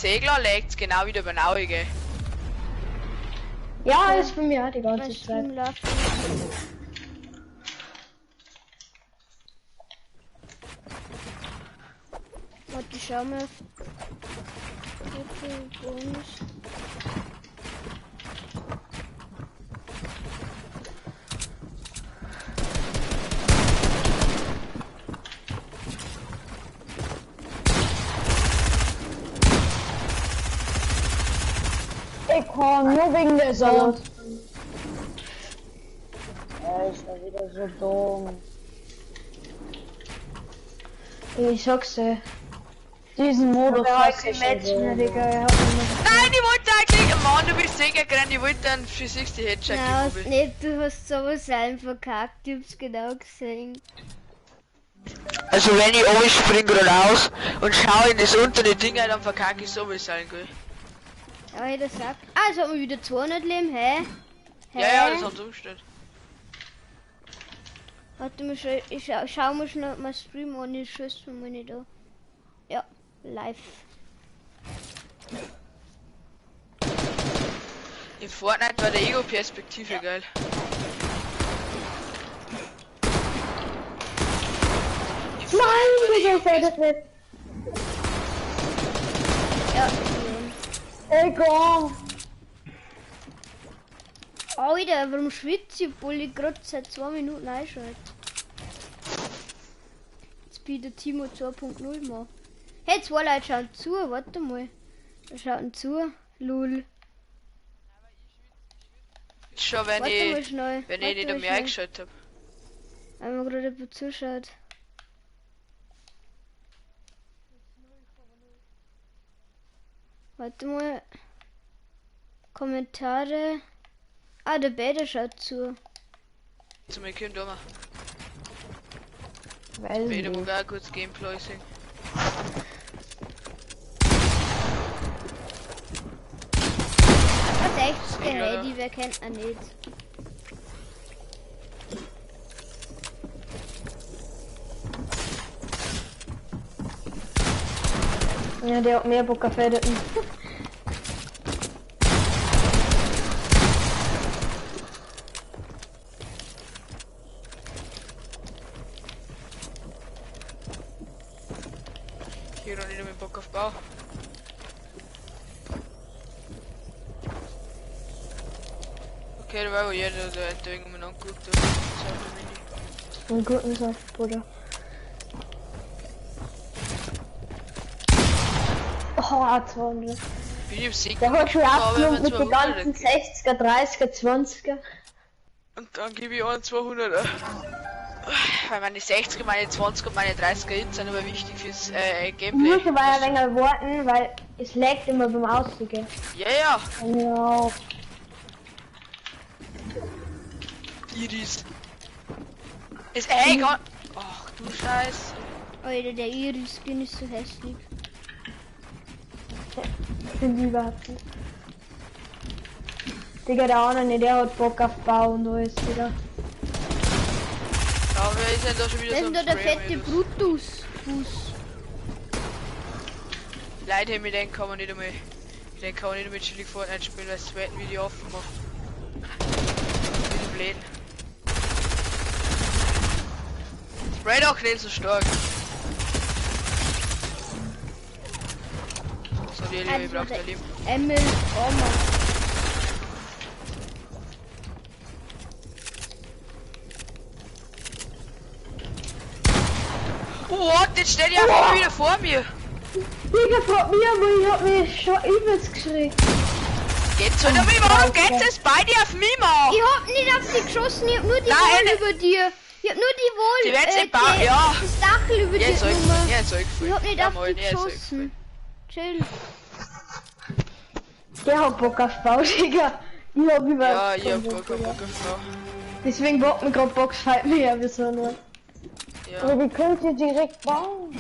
Segler lagt's genau wieder beim Auge. Ja, ist bei mir auch die Mein ganze Stream Zeit. läuft. Warte, ich schau mal. Okay, Bonus. Ich komm nur wegen der Sonne. Ja, ich war wieder so dumm. Ich sag's dir. Diesen Modus Aber hasse heute ich Match, schon ne, so. Digga. Ich hab immer- Nein, ich wollte eigentlich. Mann, du bist sicher gerannt, ich wollte dann für 60 Headshot Nein, hast geben. nicht, du hast sowas einfach verkackt, ich hab's genau gesehen. Also wenn ich oben spring geradeaus und schau in das untere Ding rein, dann verkacke ich sowieso ein, gell? Aber jeder sagt, ah, es hat mir wieder 200 Leben, hä? Hä? Ja, ja, das haben sie umgestellt. Warte mal, ich schau mal schnell mein Stream an, ich schüsse mir nicht da. Ja, live. In Fortnite war der Ego-Perspektive geil. In Nein, Fortnite war der Digga, ich das nicht. Ja, Leon. Ey, komm. Alter, warum schwitze ich, obwohl ich gerade seit 2 Minuten einschalte? Jetzt bin ich der Timo 2.0 mal. Hey, zwei Leute schauen zu, warte mal. Wer schaut denn zu? Lul. Schon wenn Warte mal ich schnell. wenn ich warte nicht mal mehr schnell. eingeschaltet habe. Weil mir gerade jemand zuschaut. Warte mal. Kommentare. Ah, der Bäder schaut zu. Zu mir kommt immer. Weiß Bäder nicht. mag auch kurz Gameplay sehen. Was echt der Segler, Heidi, wer kennt ihn nicht? Ja, der hat mehr Bock auf Editen. Hier noch nicht mehr Bock auf Bau. Okay, da war wohl jeder, der hat irgendwann angeguckt hat. Einen guten Saft, Bruder. Oh, 200. Bin ich im Sieg. Der hat schon Aber abgenommen mit den 200 ganzen 60er, 30er, 20er. Und dann gebe ich einen 200er. Weil meine 60er, meine 20er und meine 30er Hits sind aber wichtig fürs Ich Gameplay. muss aber ein wenig warten, weil es laggt immer beim Ausdrücken. Ja, ja, Ja. Iris. Ist ey, kann. Ach du Scheiße. Alter, der Iris-Skin ist so hässlich. Finde ich überhaupt nicht. Digga, der andere, der hat Bock auf Bau und alles, Digga. Ja, wer ist denn da schon wieder Wer so ist denn da am der Spray, fette Mädels? Brutus? Fuß. Leute, mit denen kann man nicht einmal. Mit denen kann man nicht einmal chillig Fortnite spielen, weil das zweiten Video offen macht. Mit dem Bläden. Spray doch nicht so stark. So, die Ah, Leben, ich das war brauch der dein Leben. Emil Oma. What? Jetzt steht die einfach wieder vor mir. Digga, frag mich aber ich hab mich schon übelst geschreckt. Geht's halt aber warum geht's jetzt beide auf mich, Mann? Ich hab nicht auf dich geschossen, ich hab nur die Nein, Wohl ne- über dir. Ich hab nur die Wohl. Die werden's nicht bauen, ja. Das Dachl über Ja, dir ist euch, genommen. ja, ist euch Ich hab nicht Ja, auf moin, dich ja, ist euch geschossen. Chill. Der hat Bock auf Bau, Digga. Ich hab überhaupt Ja, ich keinen hab gar Bock, keinen Digga. Bock auf Bau. Deswegen bockt mir grad Boxfight mehr, wieso nur. Ja. Aber wie könnt ihr direkt bauen?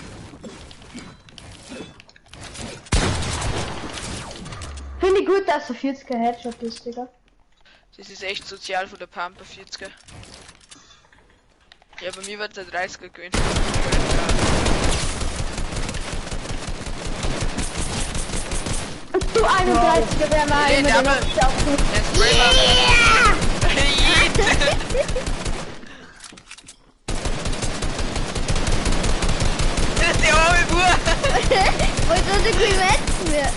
Finde ich gut, dass der 40er Headshot ist, Digga. Das ist echt sozial von der Pampa 40er. Ja, bei mir wird der 30er gewesen. 31er wäre mal Nee, immer der den aber- abgeschafft. Der Spray Yeah! Das ist die arme Bub. Was soll ich kein Metz mehr?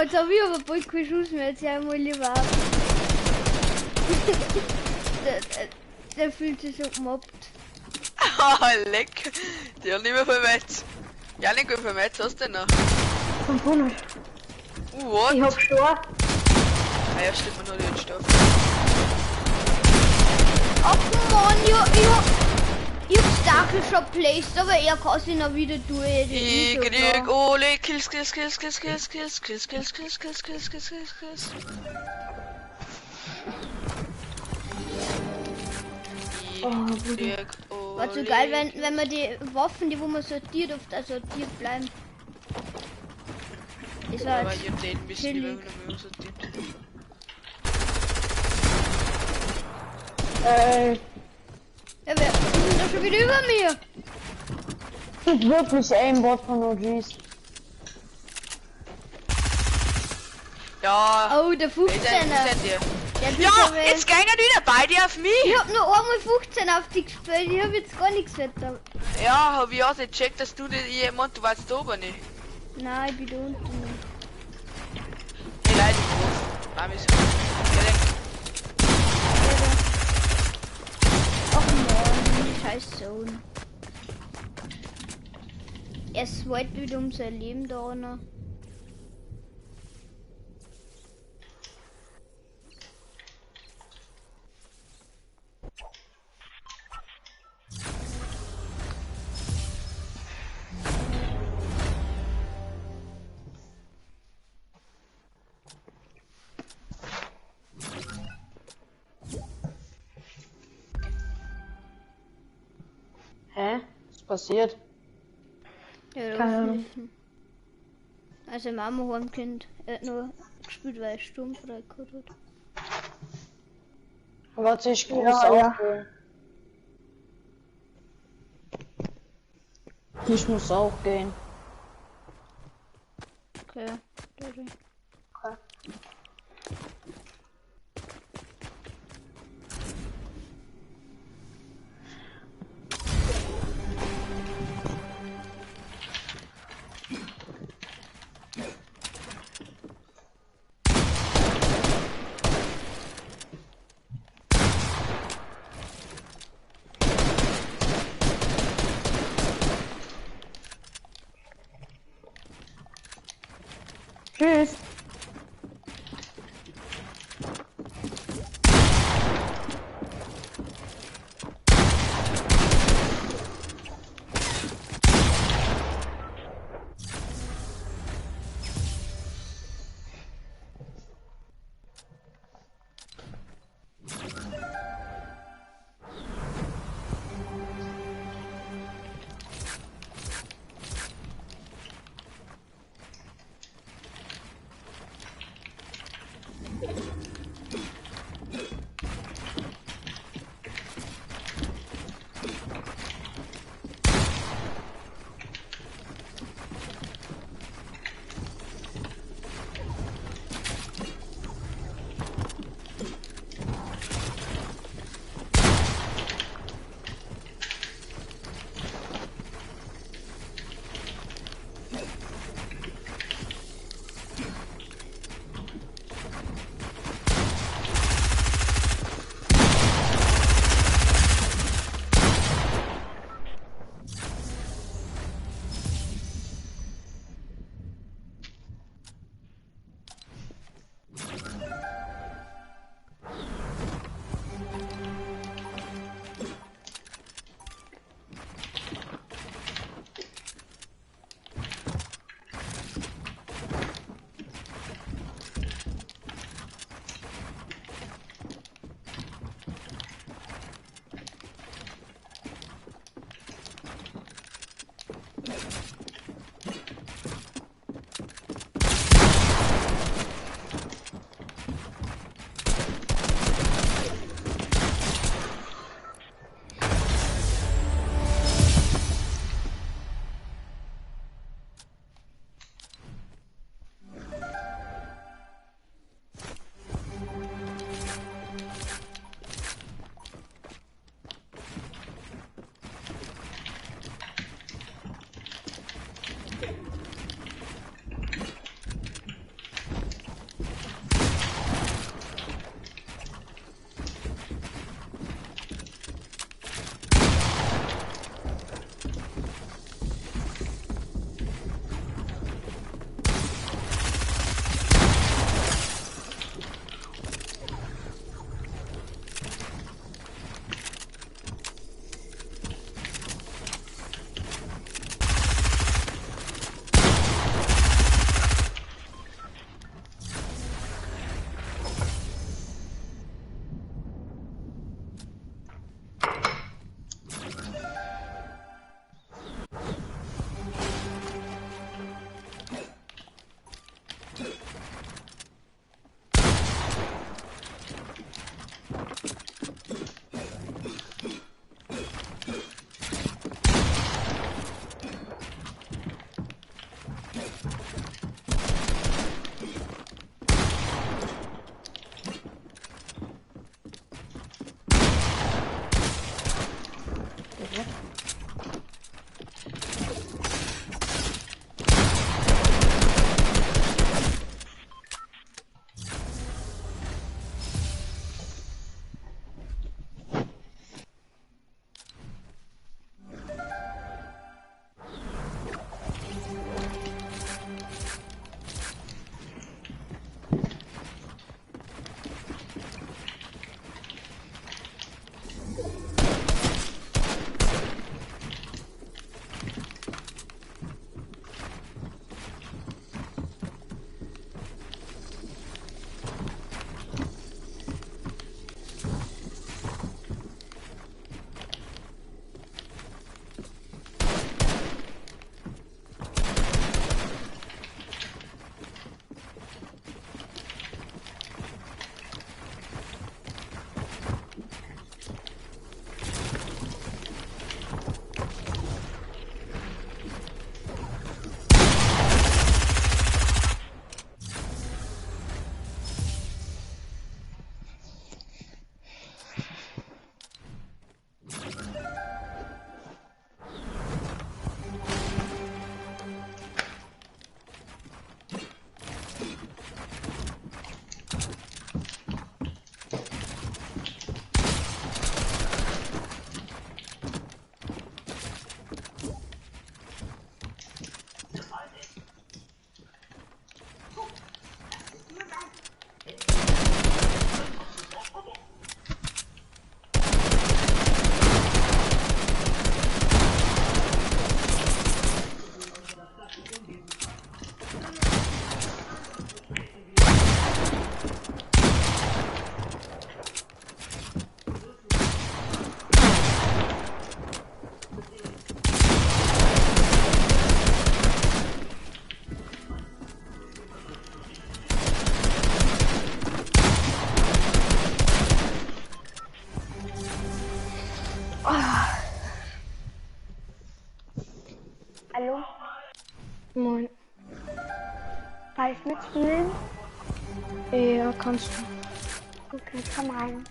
Jetzt hab ich aber bald keinen Schuss mehr, jetzt hör ich mal lieber auf. Der fühlt sich so gemobbt. Ah, leck. Die hat nicht mehr viel Metz. Ja, nicht viel Metz hast du denn noch? 500. What? Ich hab schon. Ah ja, stimmt, man hat den Stoff. Ach man, ich hab Stachel schon placed, aber er kann sich noch wieder durch. Ich krieg alle Kills, Kills, Kills, Kills, Kills, Kills, Kills, Kills, Kills, Kills, Kills, Kills, Kills, Kills. Ich krieg War so geil, wenn man die Waffen, die wo man sortiert, auf der sortiert bleiben. Das war Aber jetzt ich hab den bisschen chillig. lieber mehr sortiert. Ja, wer ist denn da schon wieder über mir? Es gibt wirklich Aimbot von OGs. Ja. Oh, der Wer ist denn- 15er. wer ist denn der? Der tut Ja, aber- jetzt gehen wieder beide auf mich. Ich hab nur einmal 15 auf dich gespielt, ich hab jetzt gar nichts weiter. Ja, hab ich auch nicht gecheckt, dass du nicht jemand, du warst da oben nicht. Nein, ich bin da unten. Hey Leute, ich bin Mami ist Ach man, scheiß Zone. Er swiped wieder um sein Leben da einer. Hä? Was passiert? Ja, Keine Ahnung. Also Mama hat Kind, er hat nur gespielt, weil er sturmfrei gehabt hat. Warte, ich muss Ja, auch ja. gehen. Ich muss auch gehen. Okay. Sorry. Okay. Tschüss. Hallo? Moin. Kann ich mitspielen? Ja, kannst du. Okay, komm rein.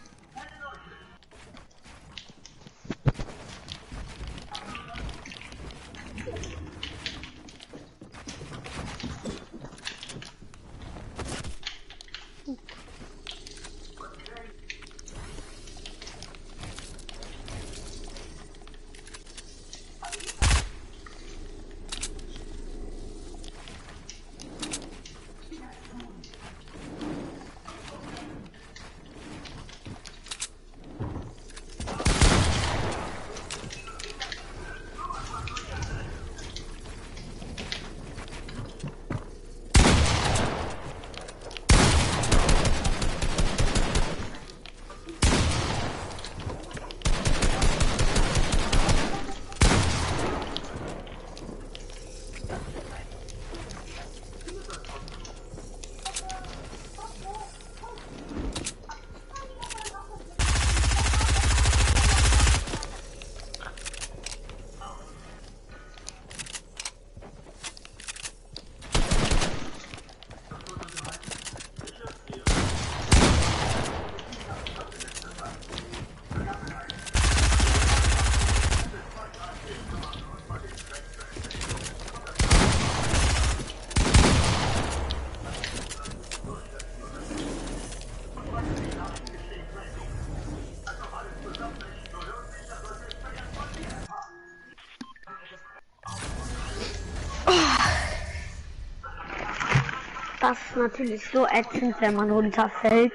Das ist natürlich so ätzend, wenn man runterfällt.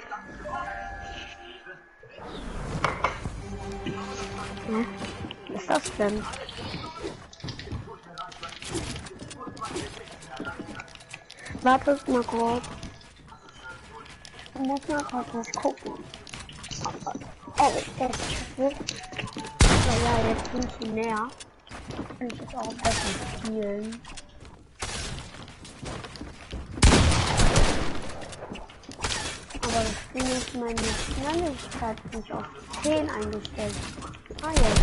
Hm? Was ist das denn? Wartet mal kurz. Ich muss mal kurz was gucken. Oh, das ist ja, jetzt bin ich näher. Kann ich jetzt auch besser spielen. Aber das Ding ist, meine Schnelligkeit nicht auf 10 eingestellt. Ah, jetzt.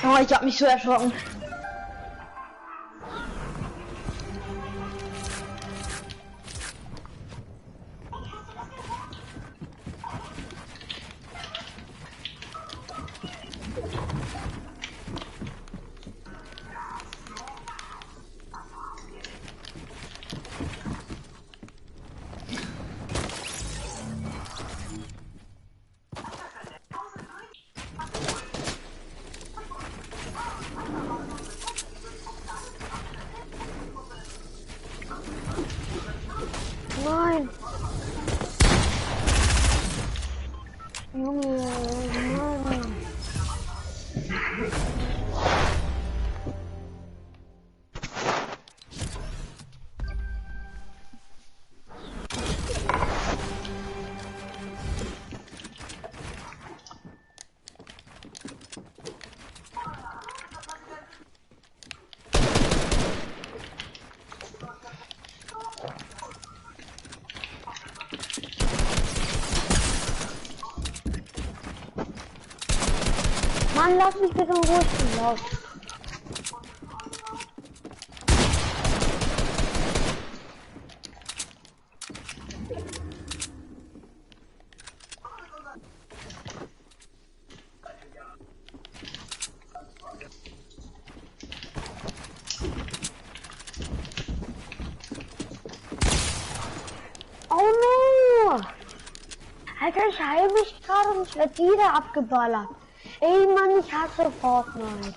Oh, ich hab mich so erschrocken. Nein. Junge, nein. Mann, lass mich bitte in Ruhe, ich bin laut. Oh no! Alter, ich heile mich gerade und ich werde wieder abgeballert. Ey Mann, ich hasse Fortnite.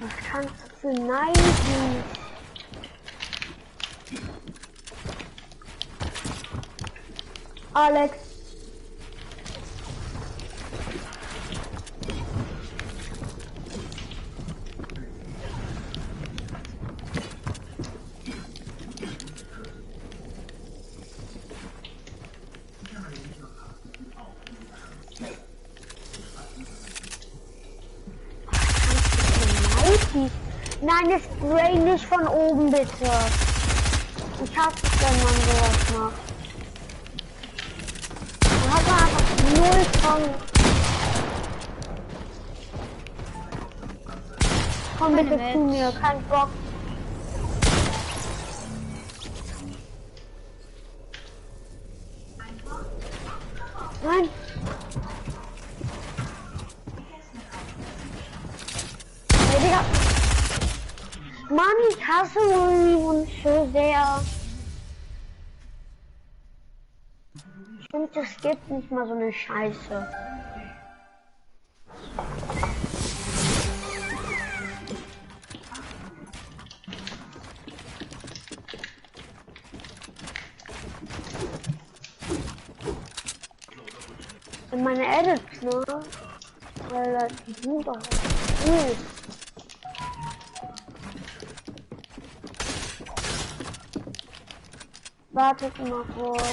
Was kannst du für Nein? Alex. Nein, das Spray nicht von oben, bitte. Ich hasse es, wenn man sowas macht. Man hat einfach null von... Komm bitte zu mir, kein Bock. Nein. Hey, Digga. Mann, ich hasse Louis so sehr. Stimmt, es gibt nicht mal so eine Scheiße. Und meine Edits, ne? Weil die sind doch cool. Wartet mal kurz.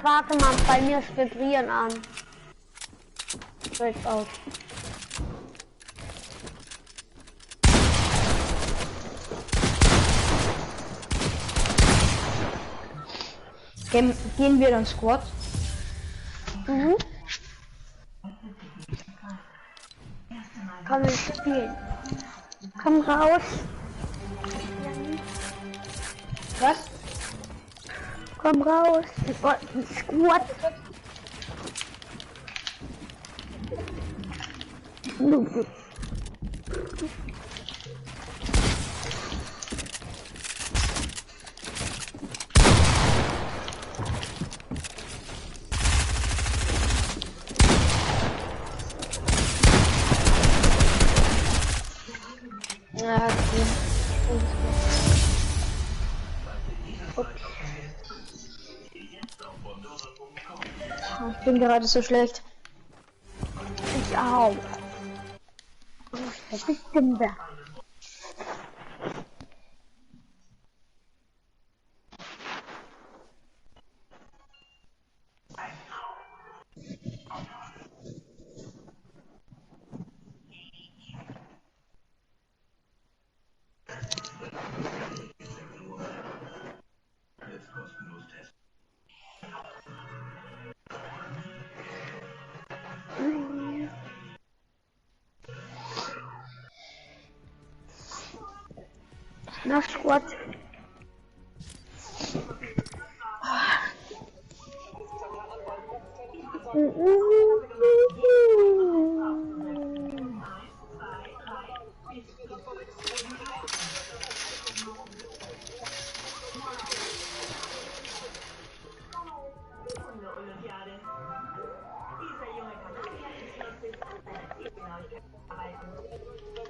Warte mal, bei mir ist Vibrieren an. Fällt auf. Gehen wir dann Squad? Mhm. Komm, wir spielen. Komm raus. Was? Komm raus. Squad. Ja, okay. Ich bin gerade so schlecht. Ich auch. Was ist denn da? Na, Squad.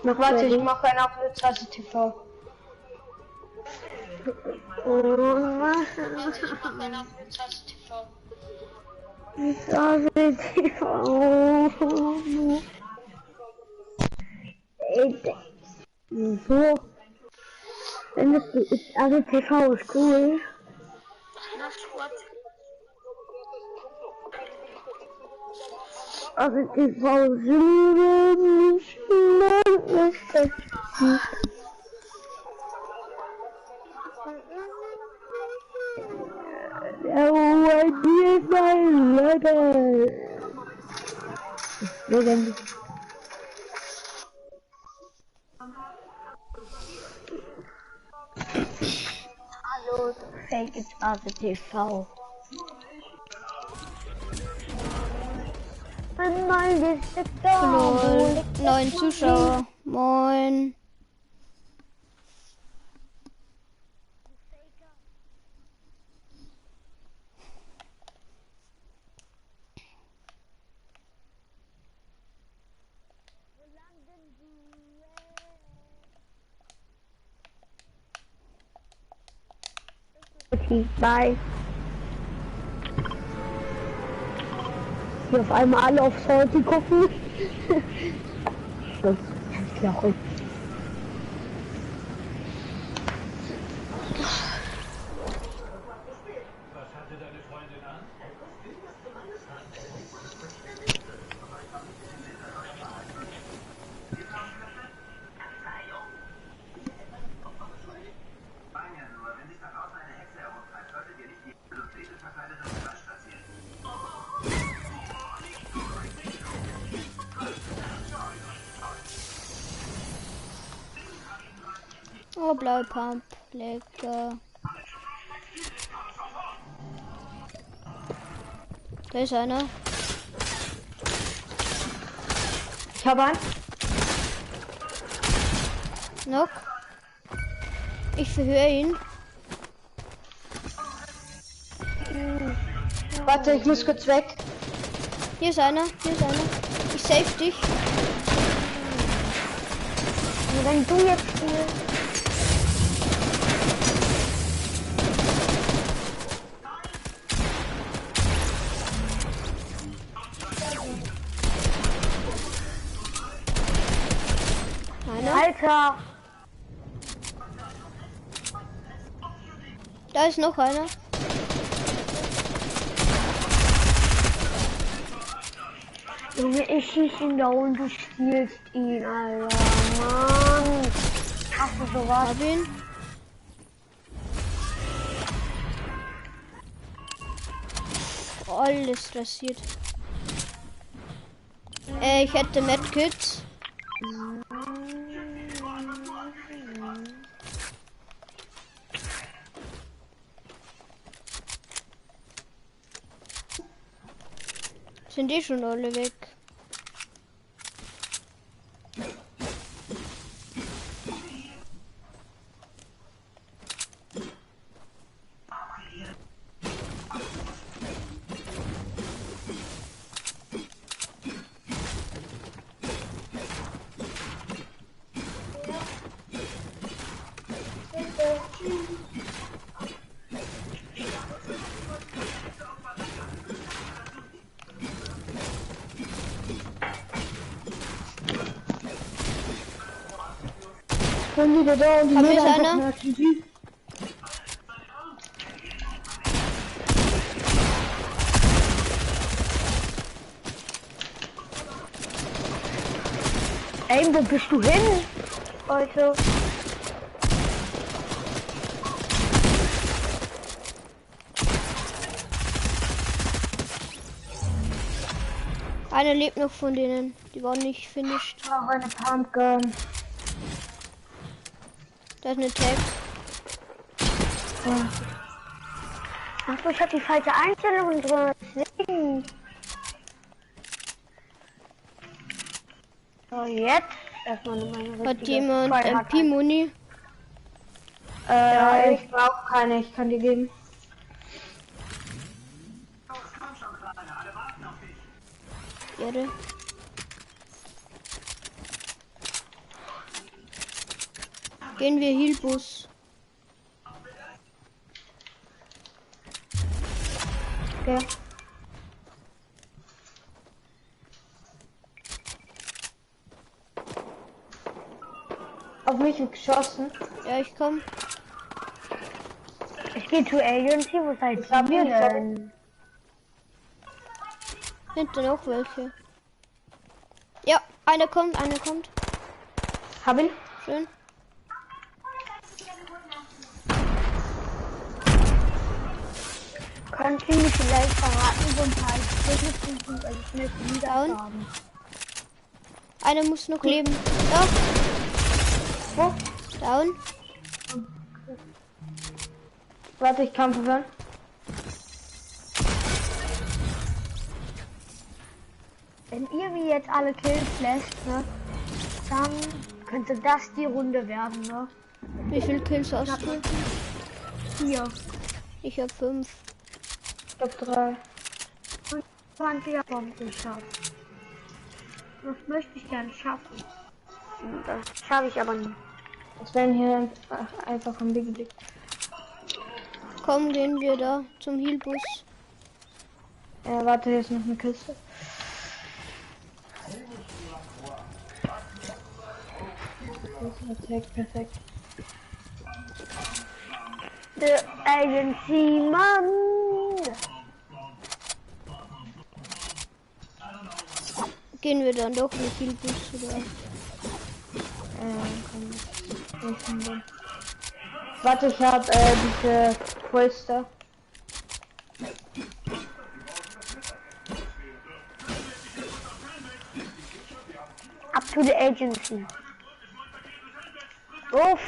Noch warte, ich mache einen auf Tasse TV. So. Also TV ist cool. Also TV ist Hallo, Fake it's TV. denn mein Gesicht da? Lol. 9 Zuschauer. Moin. Bye. Hier auf einmal alle auf Salty gucken. Das ist ja auch. Oh, blaue Pump, lecker. Da ist einer. Ich habe einen. Knock. Ich verhöre ihn. Warte, ich muss kurz weg. Hier ist einer, hier ist einer. Ich save dich. Wenn du jetzt spielst. Alter! Da ist noch einer. Junge, ich schieß ihn da und du spielst ihn, Alter. Mann. Hast du sowas? Hab ihn. Alles rasiert. Ich hätte Medkits. Sind die schon alle weg? Bin wieder da und die Hab ich Leder einer? einfach eine. Ey, wo bist du hin? Leute. Einer lebt noch von denen. Die waren nicht finished. Auch eine Pumpgun. Da ist eine Tag. Ach so, ich hab die falsche Einstellung drin. Deswegen. So, jetzt erstmal meine Hat richtige jemand Tryhard- MP-Muni? Ja, ich brauche keine, ich kann dir geben. Ehre. Gehen wir Healbus. Okay. Auf mich wird geschossen. Ja, ich komm. Ich gehe zu Agency, wo seid Ich hab ihr ihn, ich hab denn? Sind da noch welche? Ja, einer kommt, einer kommt. Hab ihn. Schön. Könnt ihr mir vielleicht verraten, wo ein paar Exklusive sind, weil ich möchte wieder Down. haben. Einer muss noch leben. Ja. Wo? Down. Warte, ich kann verwirren. Wenn ihr mir jetzt alle Kills lässt, ne, dann könnte das die Runde werden, ne? Wie viele Kills hast du? 4. Ich hab 5. Ich hab 3. 20 Bomben geschafft. Das möchte ich gerne schaffen. Das schaffe ich aber nicht. Es werden hier einfach am Big Blick. Komm, gehen wir da zum Healbus. Warte, hier ist noch eine Kiste. Perfekt, perfekt. The Agency Mann. Gehen wir dann doch mit Healbus oder? Komm. Warte, ich hab diese Polster. Up to the agency. Uff,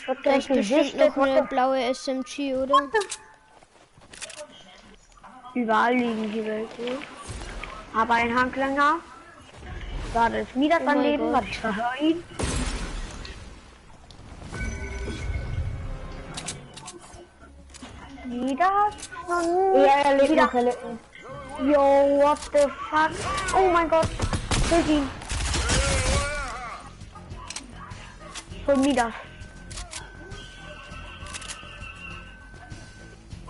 wird Da ist bestimmt noch eine blaue SMG, oder? Überall liegen die welche. Aber ein Handlanger. Warte, ist Midas am Leben? Warte, ich verhöre ihn. Midas? Ja, er lebt noch, er lebt noch. Yo, what the fuck? Oh mein Gott, töt ihn. Von Midas.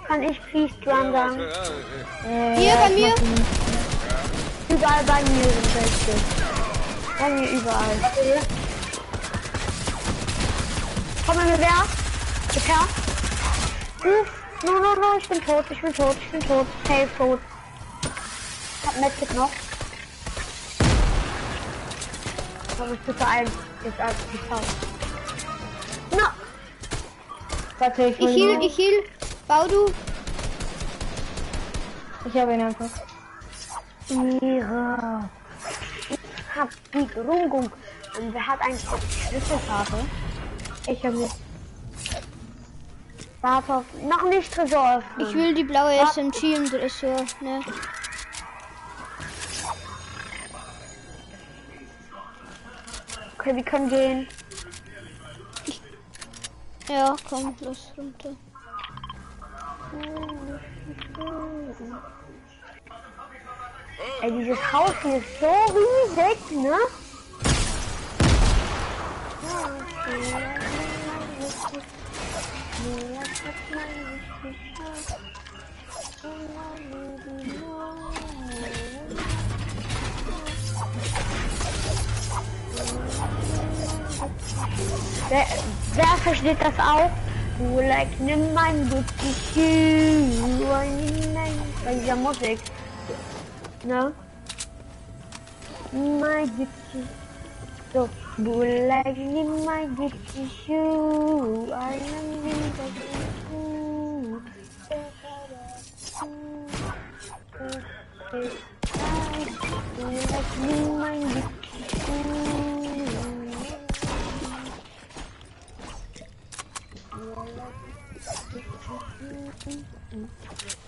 Kann ich please dran sagen? Hier bei mir? Überall bei mir sind welche. Bei mir überall. Komm mal her. Bitte her. Uff. No, no, no, ich bin tot, ich bin tot, ich bin tot. Safe tot. Ich hab Medkit noch. Aber ich bitte ein. Jetzt als ich hab. No! Warte, ich heal, ich heal. Bau du. Ich habe ihn einfach. Ihre. Ich hab die Rungung. Und wer hat eigentlich die Schlüsselkarte? Ich habe sie. Warte, noch nicht Tresor öffnen. Ich will die blaue SMG im Tresor, ne? Okay, wir können gehen. Ja, komm, los runter. Ey, dieses Haus hier ist so riesig, ne? Wer versteht das auch? Du like nimm mein Gefühl bei dieser Musik. Ne? My Gefühl. So, du like nimm mein Gefühl.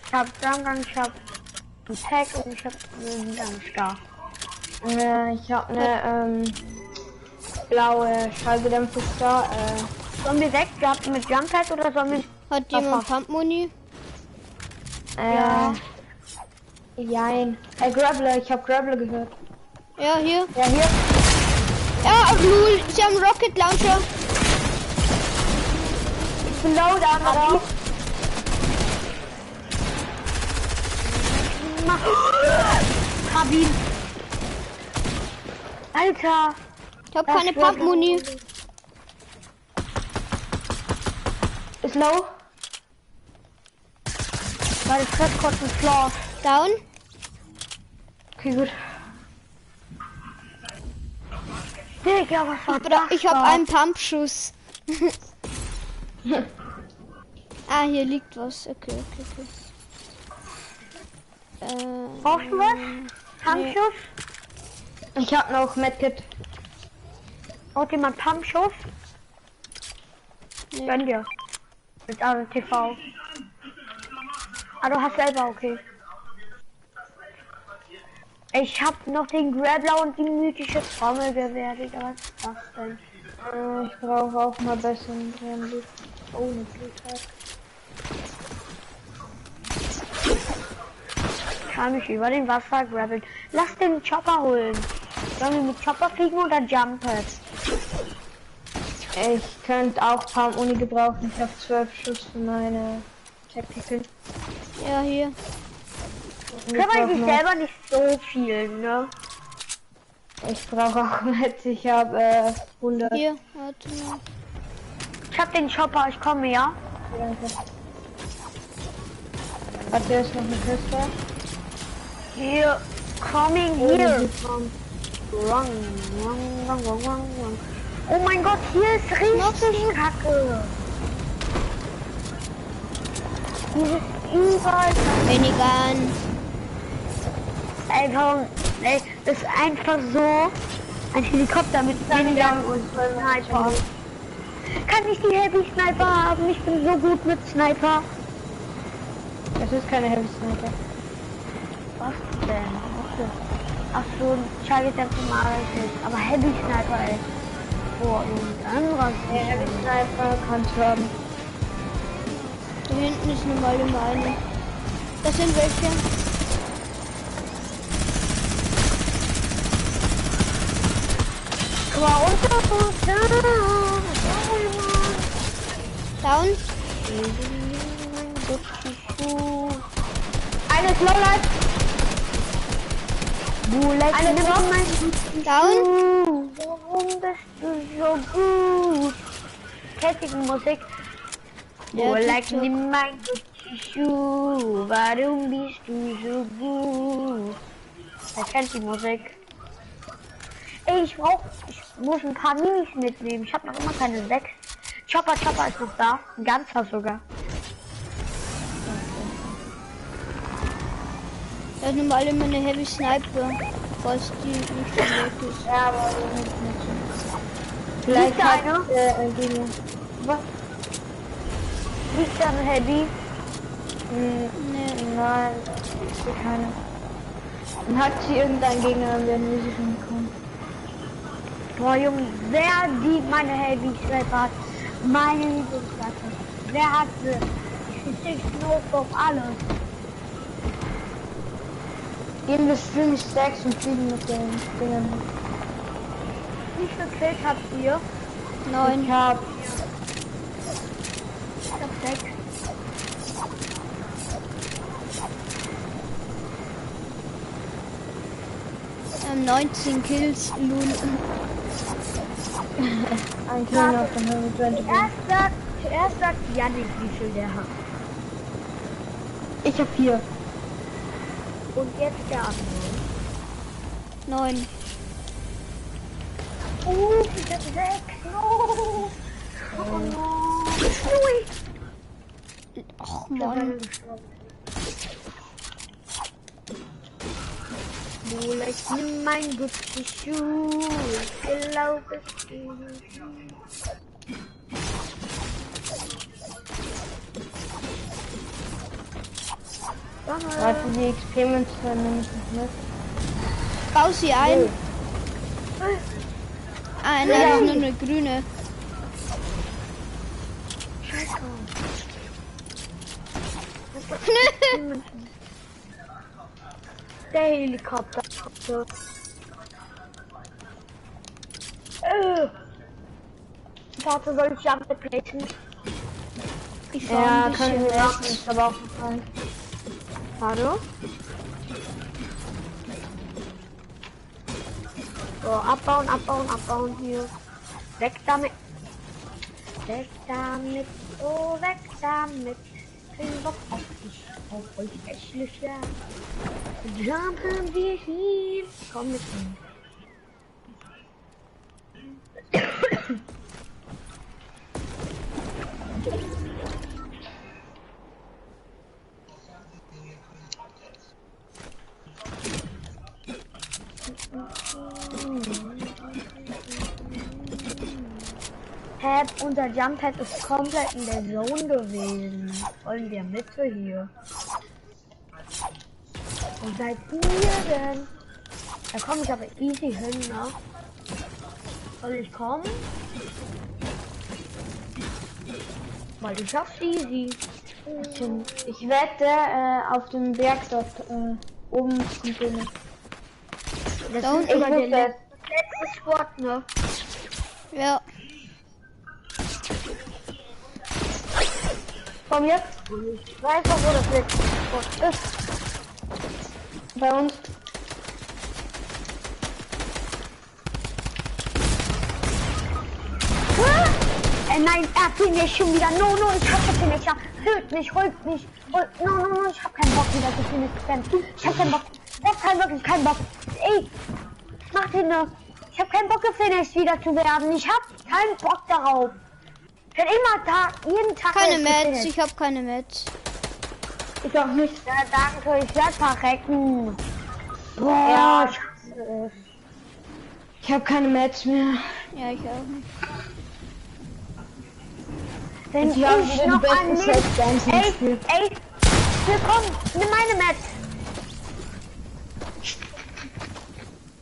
Ich hab Drumgang, ich hab ein Pack und ich hab einen Star. Ich hab eine blaue Schallgedämpfte Star. Sollen wir weg mit Jump Pad oder sollen wir... Hat jemand Pump Money? Ja. Jein. Grappler, ich hab Grappler gehört. Ja, hier. Ja, hier. Ja, auf Lul, sie haben Rocket Launcher. Ich bin low, da andere. Hab ihn. Alter. Ich hab keine Pump Money. Ist low. Meine Fresskotten Floor. Down. Okay, gut. Digga, was war das? Ich hab einen Pumpschuss. Ah, hier liegt was. Okay, okay, okay. Brauchst du was? Pumpschuss? Nee. Ich hab noch Medkit. Braucht jemand Pumpschuss? Nee. Gönn dir. Mit ATV. Ah, du hast selber, okay. Ich hab noch den Grappler und die mythische Trommelgewehr, Digga. Was ist das denn? Ich brauche auch mal besseren Loot. Ohne Blut. Kann mich über den Wasser grabbeln. Lass den Chopper holen. Sollen wir mit Chopper fliegen oder Jump-Pad? Ich könnte auch Palm ohne gebrauchen. Ich habe 12 Schuss für meine Tactical. Ja, hier. Können wir sich selber nicht so viel, ne? Ich brauche auch mit. Ich habe 100. Hier, warte mal. Ich habe den Chopper, ich komme, ja? Danke. Hat der ist noch eine Kiste? Here, coming here. Run, run, run, run, run, run. Oh mein Gott, hier ist richtig Kacke. Hier ist überall. Minigun. Einfach, ey, das ist einfach so ein Helikopter mit Minigun und Sniper. Kann ich die Heavy Sniper haben? Ich bin so gut mit Sniper. Das ist keine Heavy Sniper. Was denn? Ach so, Charlie normal ist. Aber Heavy Sniper, ey. Boah, und anderer. Ja, Heavy Sniper kannst du haben. Da hinten ist normal immer eine. Das sind welche. Komm mal runter. Down. Eine ist Lowlife. Eine Down. Warum bist du so gut? Kettigen Musik. Like, nimm mein Schuh. Warum bist du so gut? Er kennt die Musik. Ey, ich muss ein paar Minis mitnehmen. Ich habe noch immer keine 6. Chopper ist noch da. Ein ganzer sogar. Da ist normal immer eine Heavy Sniper, falls die nicht schon weg ist. Ja, aber nicht. Vielleicht hat ein Gegner. Was? Liegt da ein Heavy? Nee. Nein, ich sehe keine. Dann hat sie irgendein Gegner, dann werden wir sie schon bekommen. Boah, Junge, wer die meine Heavy Sniper hat? Meine Lieblingswaffe. Wer hat sie? Ich krieg auf alles. Gehen wir Stream Stacks und fliegen mit den Dingern. Wie viele Kills habt ihr? 9. Ich hab 6. 19 Kills, lul. Ein Kill noch, dann haben wir 20. Zuerst sagt Yannick, wie viel der hat. Ich hab 4. Und jetzt der andere. 9. Ich hab 6. No. Oh no. Ui. Och Mann. Ich nimm mein Gucci-Schuh. Ich glaube, es ist. Warte, die XP-Münze nehme ich nicht mit. Bau sie ein. Oh. Ah, nein, das ist nur eine grüne. Scheiße. Der Helikopter. Warte, soll ich Jump placen? Ich fahr ein bisschen rechts. Ich habe auch gefallen. Warte. So, abbauen, abbauen, abbauen hier. Weg damit. Weg damit. Oh, weg damit. Kein Bock auf dich, auf euch Hässliche. Jumpen wir hier. Komm mit mir. Unser Jump Pad ist komplett in der Zone gewesen. Voll in der Mitte hier. Wo seid ihr denn? Da komme ich aber easy hin, ne? Soll ich kommen? Weil du schaffst easy. Ich wette, auf dem Berg dort oben kommt einer. Das Da ist unten. sogar der letzte Squad, ne? Ja. Komm jetzt. Ich weiß doch, wo das letzte Squad ist. Bei uns. Nein, er finisht schon wieder. No, no, ich hasse Finisher. Holt mich, holt mich. Holt. No, no, no, ich hab keinen Bock wieder zu finishen zu werden. Ich hab keinen Bock. Ich hab keinen, wirklich keinen Bock. Ey, mach den ne. Ich hab keinen Bock gefinisht wieder zu werden. Ich hab keinen Bock darauf. Ich werd immer jeden Tag. Keine Mats, ich hab keine Mats. Ich auch nicht. Ja, danke, ich werd verrecken. Boah, ja. Ich hasse es. Ich hab keine Mats mehr. Ja, ich auch nicht. Wenn ich noch an mich... Ey, ey, willkommen, nimm meine Mats.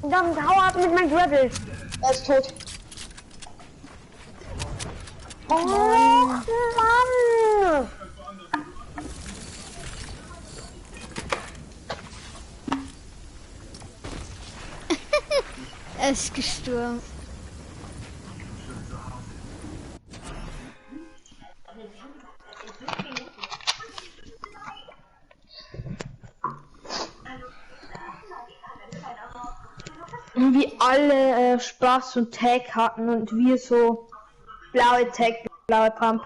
Dann hau ab mit meinem Gravel. Er ist tot. Oh, Mann. Er ist gestorben. Wie alle Spaß und Tag hatten und wir so blaue Tag, blaue Pump.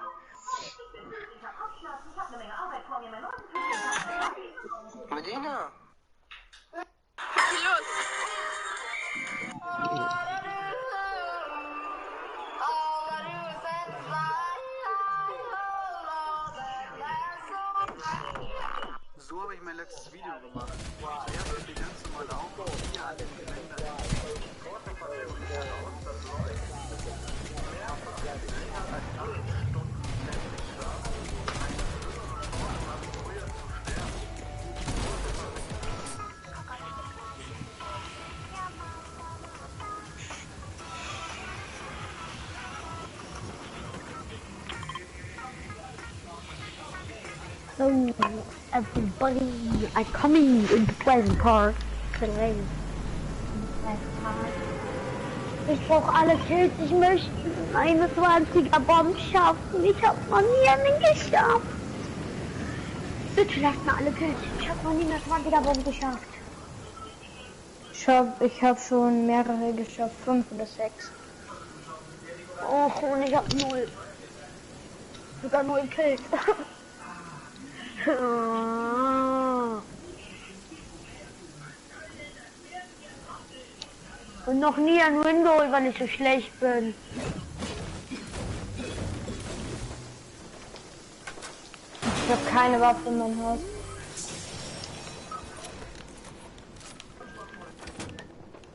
Medina. So habe ich mein letztes Video gemacht. Zuerst die ganz normale Aufbau hier an dem Geländer. Hello everybody, I'm coming in the Pleasant Park. Ich brauche alle Kills, ich möchte eine 20er Bombe schaffen. Ich habe noch nie einen geschafft. Bitte lasst mir alle Kills. Ich habe noch nie eine 20er Bombe geschafft. Ich hab schon mehrere geschafft, 5 oder 6. Och, und ich habe 0. Sogar 0 Kills. Und noch nie ein Window, weil ich so schlecht bin. Ich habe keine Waffe in meinem Haus.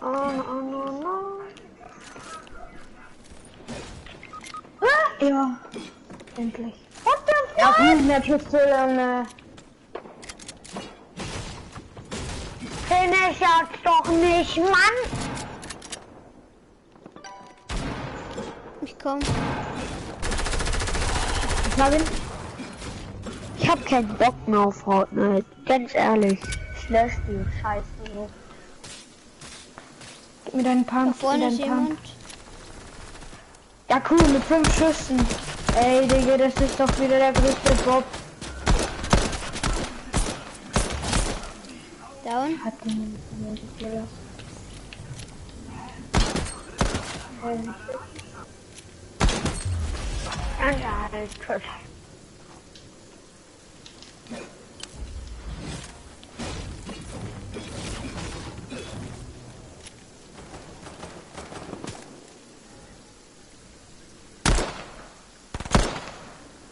Oh, no, no, no. Ah! Ja, endlich. What the fuck? Ja, eine Pistole und Finish doch nicht, Mann! Ich komm. Ich hab keinen Bock mehr auf Fortnite, ganz ehrlich. Ich lösche die Scheiße so. Gib mir deinen Pump. Da vorne ist jemand. Ja cool, mit 5 Schüssen. Ey Digga, das ist doch wieder der größte Bob. Down. Hat den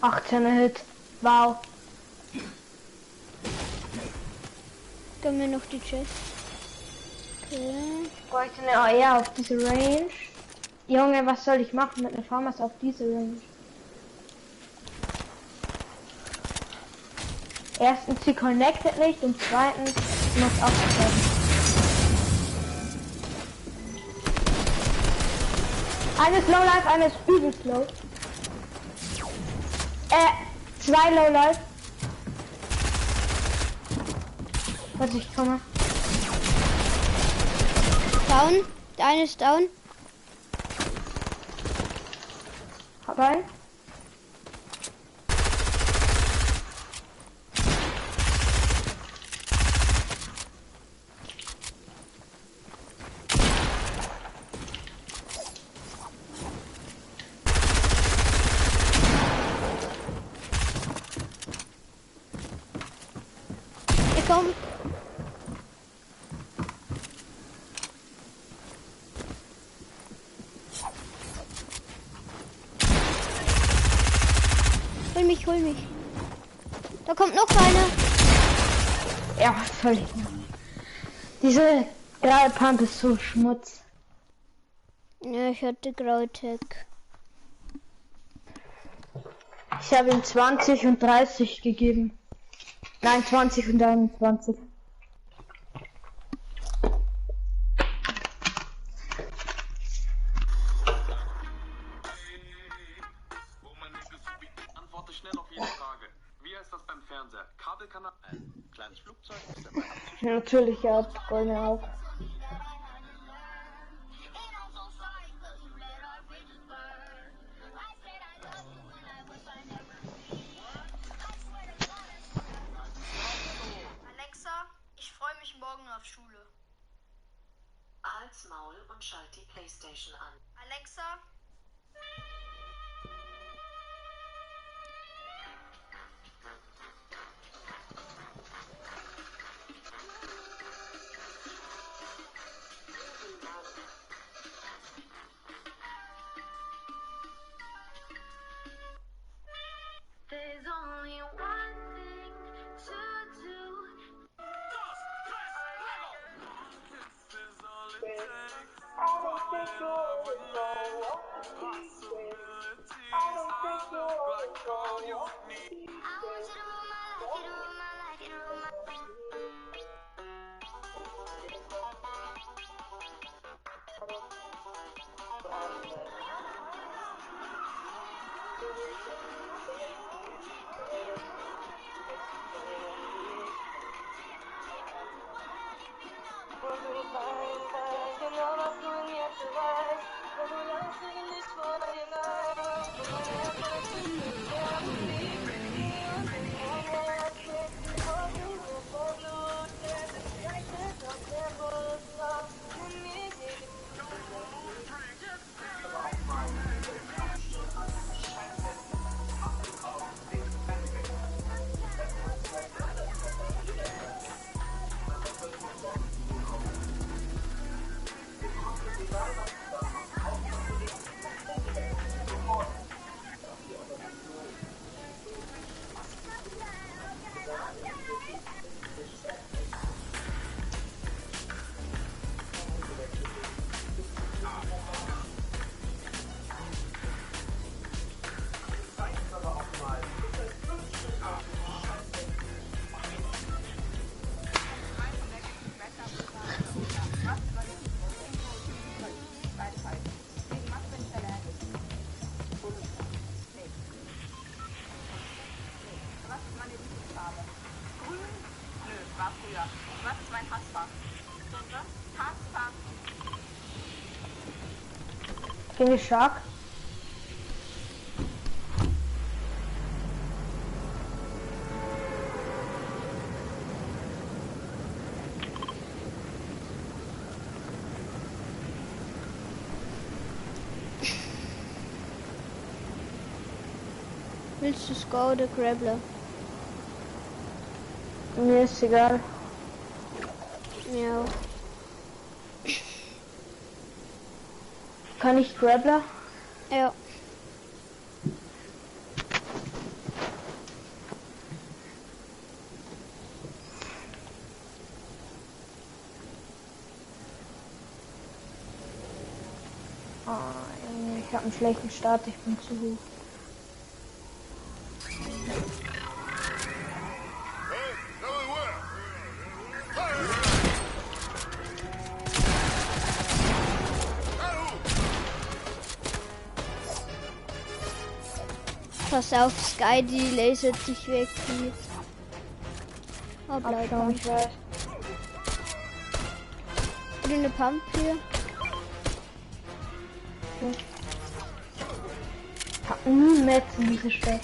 18er Hit. Wow. Gib mir noch die Chest. Okay. Ich bräuchte eine AR auf diese Range. Junge, was soll ich machen mit einer Farmers auf diese Range? Erstens, sie connected nicht und zweitens, sie muss aufsteigen. Einer ist low life, einer ist übelst low. Zwei low life. Warte, ich komme. Down. Der eine ist down. Hab einen. Ich komm. Hol mich, hol mich. Da kommt noch einer. Ja, was soll ich machen? Diese graue Pump ist so Schmutz. Ja, ich hatte graue Tag. Ich habe ihm 20 und 30 gegeben. Nein, 20 und 21. Antworte schnell auf jede Frage. Wie heißt das beim Fernseher? Kabelkanal? Ein kleines Flugzeug ist dabei abzustürzen. Natürlich, er hat goldene Augen. Alexa, ich freue mich morgen auf Schule. Halt's Maul und schalt die Playstation an. Alexa, There's only one thing to do. I want you to rule my life, you to rule my life, you to rule my Bin ich Shark? Willst du Score oder Grappler? Mir ist egal. Ja. Kann ich Grappler? Ja. Ah, ich habe einen schlechten Start, ich bin zu hoch. Pass auf, Sky, die lasert dich weg mit. Oh, blau Abschaum, Pump. ich weiß. Grüne Pump hier. Ich hab nie Metz in dieser Stadt.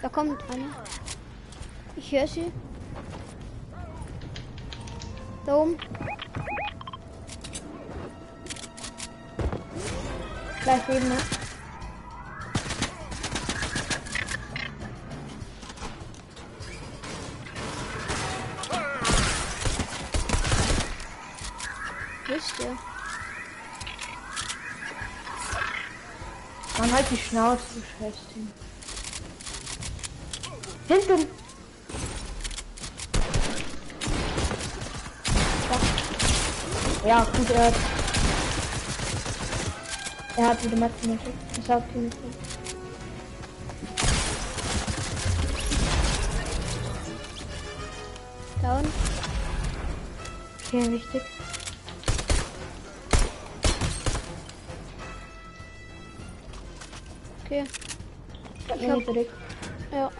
Da kommt einer. Ich höre sie. Da oben. Gleich eben, ne? Wo ist der? Mann, halt die Schnauze, du Scheißding. Hinten! Da. Ja, gut, er hat wieder Metz gemacht. Ich hab ihn nicht. Down. Okay, wichtig. Okay. Ich hab Ich ihn hab- zurück. Ja.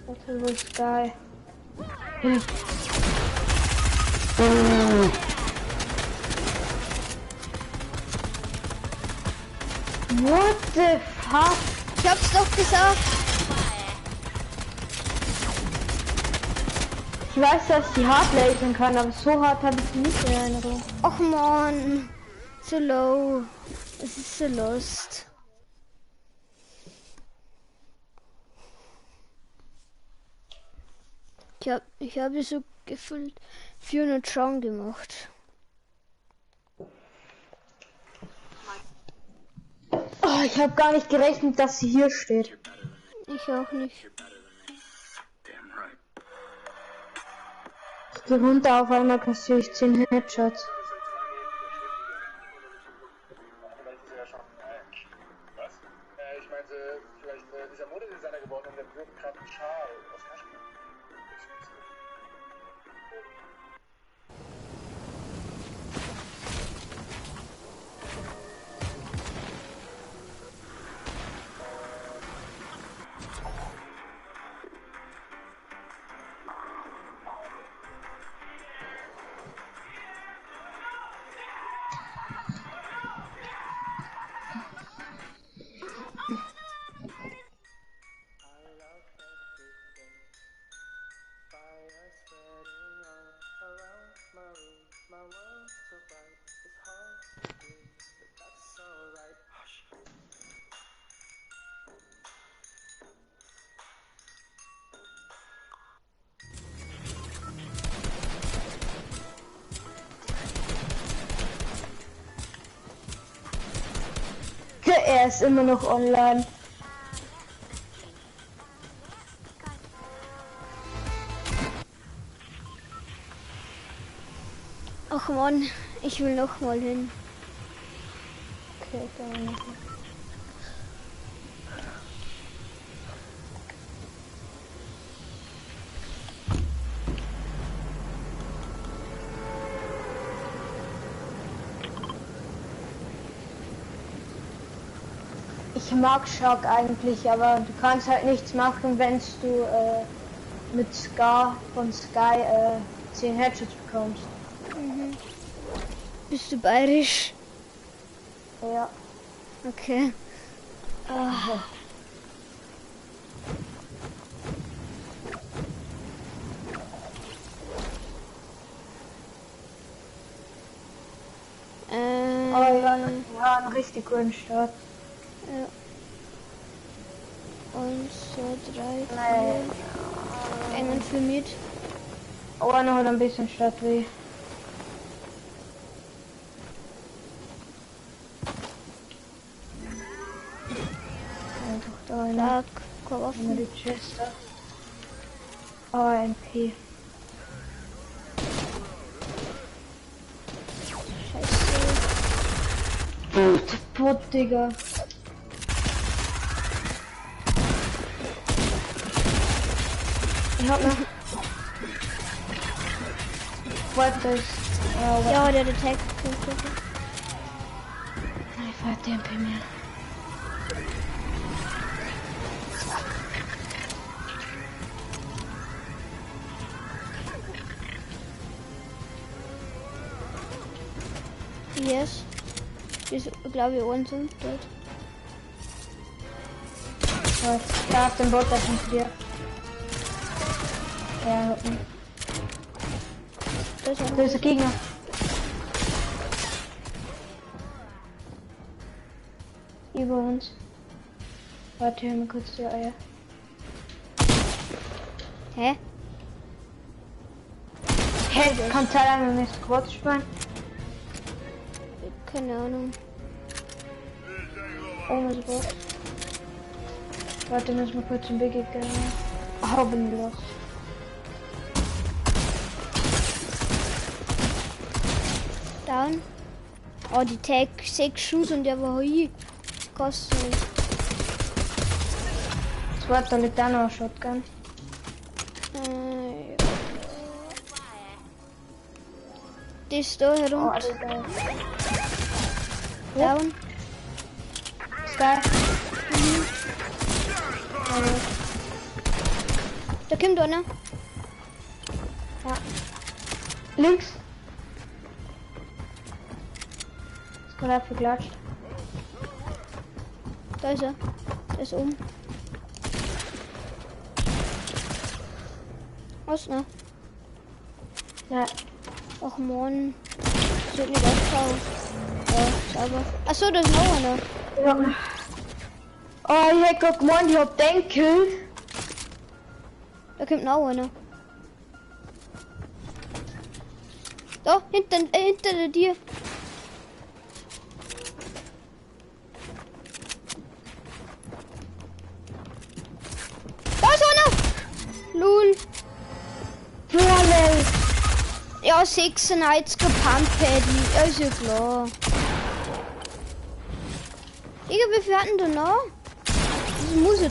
Warte, wo ist Sky? Hm. What the fuck? Ich hab's doch gesagt. Ich weiß, dass die hart lasern kann, aber so hart habe ich sie nicht in Erinnerung. Och man. So low. Es ist so lost. Ich habe so gefühlt 400 Schaden gemacht. Oh, ich habe gar nicht gerechnet, dass sie hier steht. Ich auch nicht. Ich gehe runter, auf einmal kassiere ich 10 Headshots. Vielleicht ist er ja schon. Was? Ich meinte, vielleicht ist er Modedesigner geworden und der wirft gerade einen Schal aus Kaschmir. Er ist immer noch online. Ach man, ich will noch mal hin. Okay, dann. Ich mag Shark eigentlich, aber du kannst halt nichts machen, wenn du mit Scar von Sky 10 Headshots bekommst. Mhm. Bist du bayerisch? Ja. Okay. Ah. Aber ja, ja, einen richtig guten Start. Ja. 1, 2, 3, 4. Einen für mit. Oh, einer hat ein bisschen Start weh. Einfach da einer. Komm auf die Chest. AMP. Scheiße. Bot, Digga. Ich hab noch. Warte, ist. Ja, der hat Tag. Ich fahr den bei mir. Yes. Das ist, glaube ich, eins und dort. Da auf dem Bot, da kommt zu dir. Ja, das ist da ist ein Gegner. Über uns. Warte, hör mal kurz die Eier. Hä? Hä? Kann Zeit mit Squad spielen? Keine Ahnung. Oh mein Gott. Warte, müssen wir kurz zum Biggie gehen. Oh, bin los. Down. Oh, die Tag 6 Schuss und der war hier. Kostet nicht. Warte, da liegt auch noch ein Shotgun. Ja. Das da herum. Oh, Alter. Down. Sky. Mhm. Da kommt einer. Ja. Links. Ist gerade verklatscht. Da ist er. Da ist oben. Was noch? Ja. Ach man. Das wird nicht aufschauen. Ja, sauber. Achso, da ist noch einer. Ja. Oh, ich hätte gerade gemeint, ich hab den gekillt. Da kommt noch einer. Da, hinter dir. Da ist einer! Lul. Lol. Ja, 96er Pump-Paddy. Ja, ist ja klar. Digga, wie viel hatten da noch? Das muss ja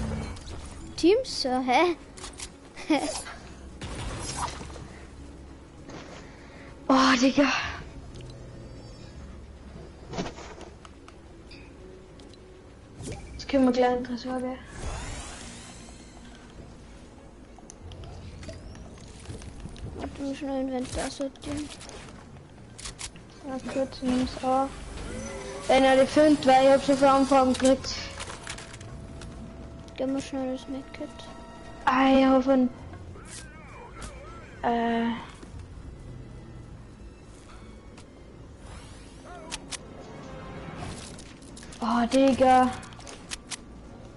Teams sein, hä? Oh, Digga. Jetzt können wir gleich einen Tresor gehen. Warte mal schnell Inventar sortieren. Ja, kurz, nimm's auf. Wenn er die findet, weil ich hab schon viele Anfragen gekriegt. Gehen wir schnell das Medkit. Ah, ich hoffe. Oh, Digga.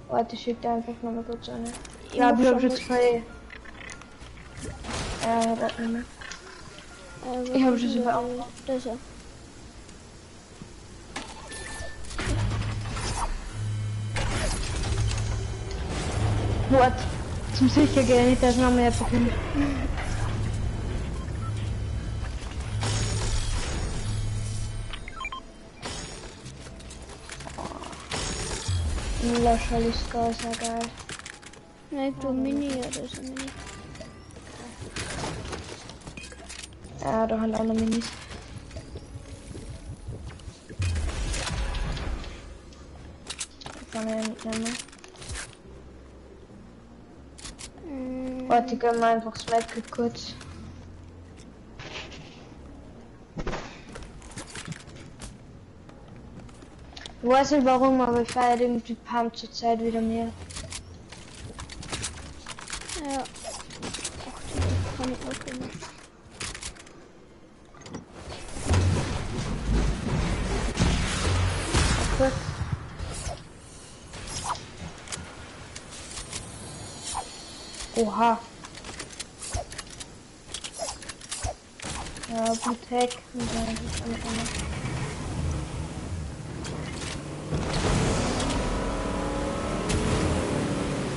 Warte, ich schick dir einfach nochmal kurz eine. Ja, ich hab schon zwei. Ja, das nicht mehr. Ich hab schon so viel Anfragen. Da ist er. What? Zum Sichergehen, nicht, dass noch mehr bekommt. Mila Schaliska ist ja geil. Nein, du Mini, ja, das ist ein Mini. Ja, da haben alle Minis. Ich kann ja mitnehmen. Warte, gehen wir einfach das Medkit kurz. Ich weiß nicht warum, aber ich feiere irgendwie Pump zurzeit wieder mehr. Ja. Ach, die kann ich auch immer. Kurz. Oha. Ja, Bluetech.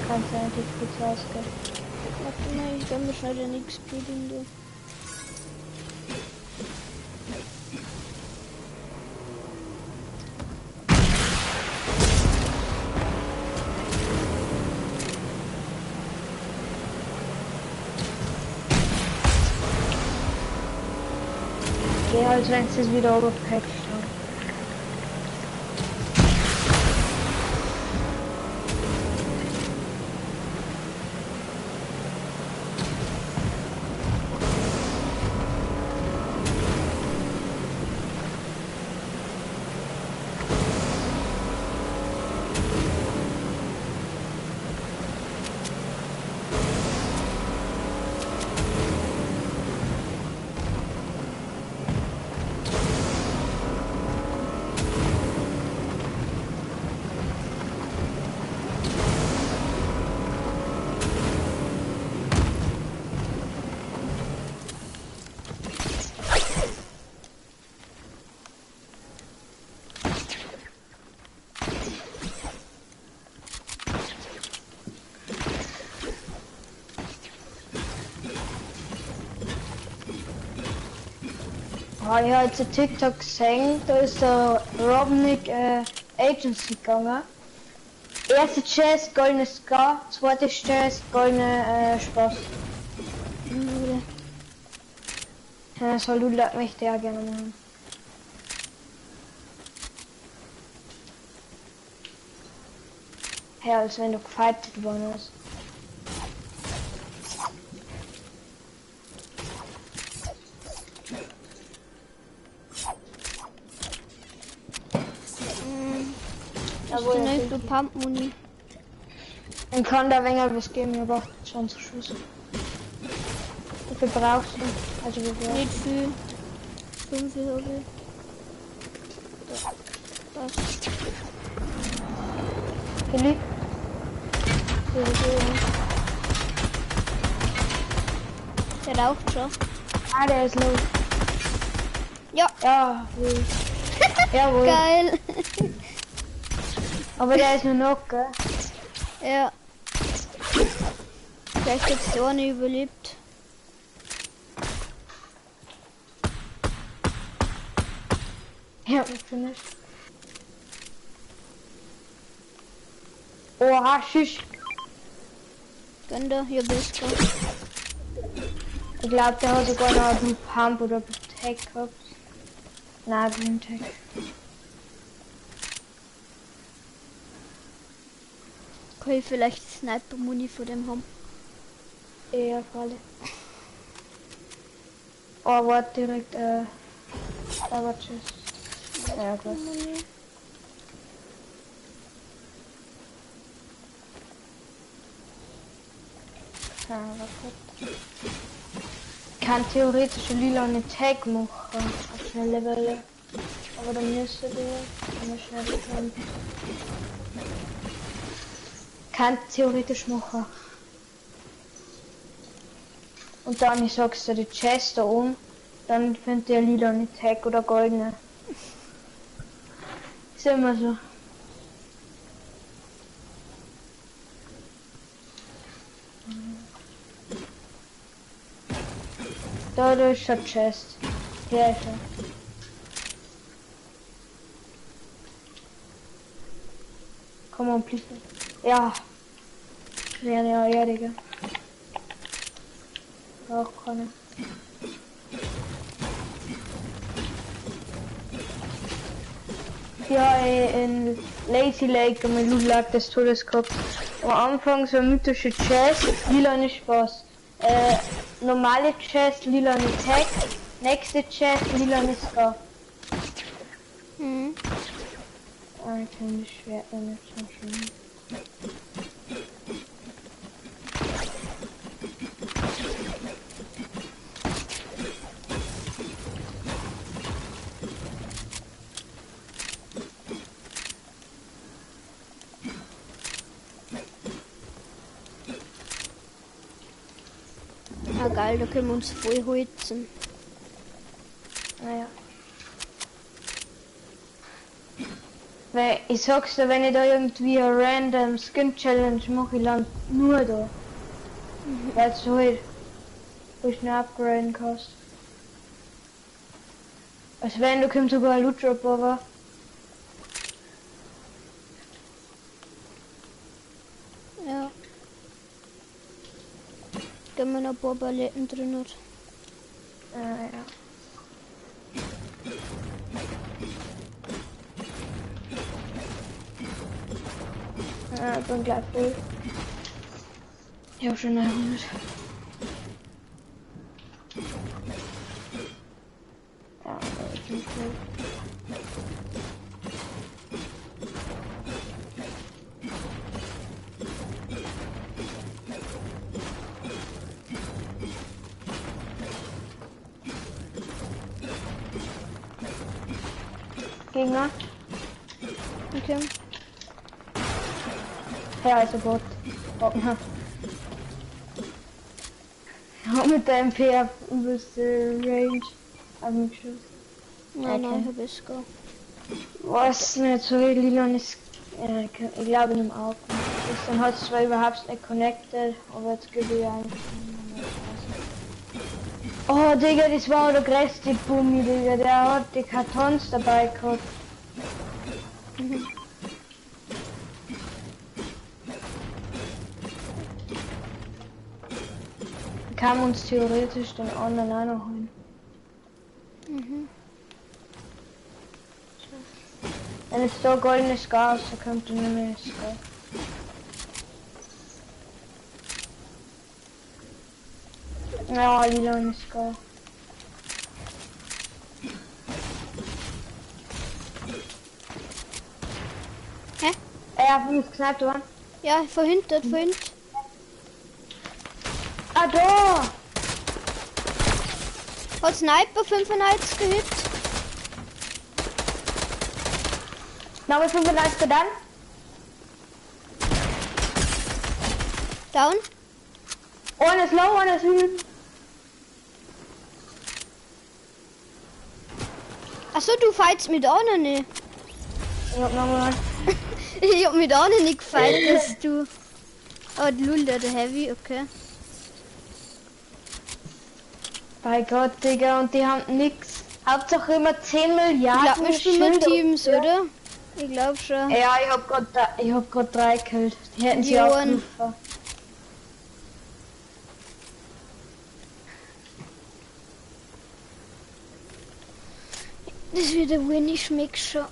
Kannst du eigentlich kurz rausgehen. Warte mal, ich geh mir schnell den XP-Ding da. Ja, als wenn sie es wieder overpatcht haben. Ah, ich habe jetzt einen TikTok gesehen, da ist der Robnik Agency gegangen. Erste Chest, goldene Scar, zweite Chest, goldene Spaß. Ja, das soll du möchte ja gerne machen. Ja, als wenn du gefightet worden bist. Jawohl, du Pump Muni. Ich kann da weniger was geben, ich brauche 20 Schuss. Wie viel brauchst du? Also wie viel? Nicht viel. 5 habe ich. Das. Philipp? Ja, ja. Der raucht schon. Ah, der ist los. Ja. Ja, wohl. Jawohl. Geil. Aber der ist nur noch, gell? Ja. Vielleicht hat's der eine überlebt. Ja, finde ich. Oha, tschüss. Gönn da, hier bist du. Ich glaube, der hat sogar noch einen Pump oder Tag gehabt. Nein, Green Tag. Kann ich vielleicht Sniper Muni vor dem haben? Ja, freilich. Oh, warte direkt, aber tschüss. Ja, gut. Ja, gut. Kann theoretisch lila eine Tag machen, auf schnelle Welle. Aber dann müsste die, wenn man schnell kann. Kann theoretisch machen. Und dann, ich sag's dir, die Chest da oben, dann findet ihr lila eine Tag oder goldene. Ist immer so. Da, da ist der Chest. Hier ist er. Komm on, please. Ja. Ja, ja, ja, Digga. Auch keine. Ja, in Lazy Lake und mit Lulag des Todes gehabt. Am Anfang so eine mythische Chest, lila nicht Spaß. Normale Chest, lila nicht Tag. Nächste Chest, lila nicht Scar. Mhm. Ah, ich kann die Schwerter nicht so schön. Ah geil, da können wir uns voll holzen. Naja. Weil ich sag's dir, wenn ich da irgendwie eine random Skin Challenge mache, ich land nur da. Mhm. Weil du halt wo schnell upgraden kannst. Als wenn du kommst sogar ein Loot Drop, aber. Ja. Gehen wir noch ein paar Paletten drin hat. Ja. Ja, ich bin gleich voll. Ich hab schon 900. Ja, ich bin voll. Gegner. Okay. Ja, also Bot. Bot. Ja, mit der MP auf übelste Range. Auf mich geschossen. Nein, Okay. nein, ich hab es gar. Was nicht so lila ist. Ich glaube in dem Auge. Gestern hat es zwar überhaupt nicht connected, aber jetzt gebe ich eigentlich nicht mehr. Oh Digga, das war der größte Bummi, Digga. Der hat die Kartons dabei gehabt. Kann uns theoretisch den anderen auch noch holen. Mhm. Wenn jetzt da goldenes Gas, da kommt dann nicht mehr das Gas. Ja, lila ist Gas. Hä? Ja, von uns geknallt worden. Ja, von hinten, von hinten. Ah, da! Hat Sniper 95 gehit. Nochmal 95 dann. Down. Einer ist low, einer ist übel. Achso, du fightst mit einer nicht. Ich hab nochmal. Ich hab mit einer nicht gefightet, du. Oh, lul, der hat Heavy, okay. Bei Gott, Digga, und die haben nix. Hauptsache immer 10 Milliarden. Ich glaub, wir spielen mit Schilder. Teams, oder? Ich glaub schon. Ja, ich hab grad, ich hab grad 3 gekillt. Die hätten sie Die auch Ohren. gerufen. Das wird der Win, ich schmeck schon.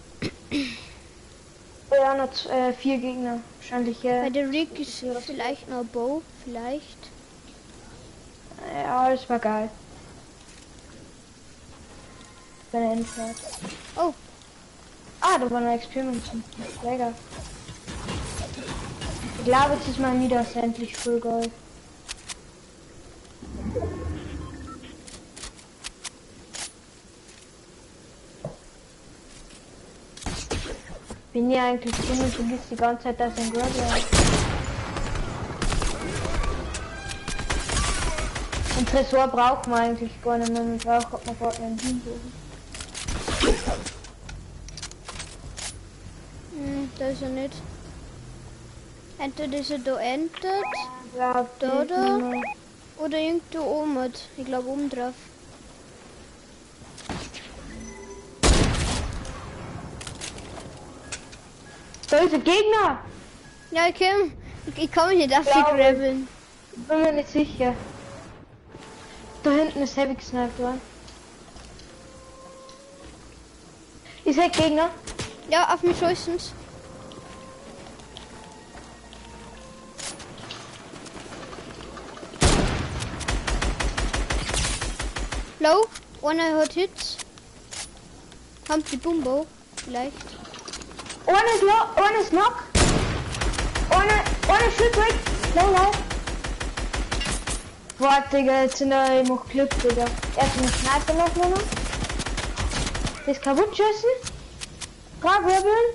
Ja, noch 4 Gegner. Wahrscheinlich, ja. Bei der Rick ist vielleicht noch Bow, vielleicht. Ja, das war geil. Bei der Endzeit. Oh. Ah, da war noch XP-Münzen. Lecker. Ich glaube, jetzt ist mein Midas endlich Full Gold. Bin ja eigentlich dumm und vergiss die ganze Zeit, dass ein Grappler ist. Ein Tresor braucht man eigentlich gar nicht mehr. Man braucht, hat man gerade einen Dienstbogen. Da ist er nicht. Entweder ist er da entet, Ja, da da, oder irgendwo oben hat. Ich glaube oben drauf. Da ist ein Gegner! Ja, okay. Ich kann mich nicht auf die grabbeln. Bin mir nicht sicher. Da hinten ist Heavy gesniped worden. Ist der Gegner? Ja, auf mich schießen's. Low, einer hat Hits. Kommt die Bumbo, vielleicht. Einer ist low, einer ist knock. Einer Shoot weg. Low, low. Warte, Digga, jetzt sind da, ich mach Glück, Digga. Erst einen Sniper noch genommen. Das kaputt schießen. Grabwirbeln.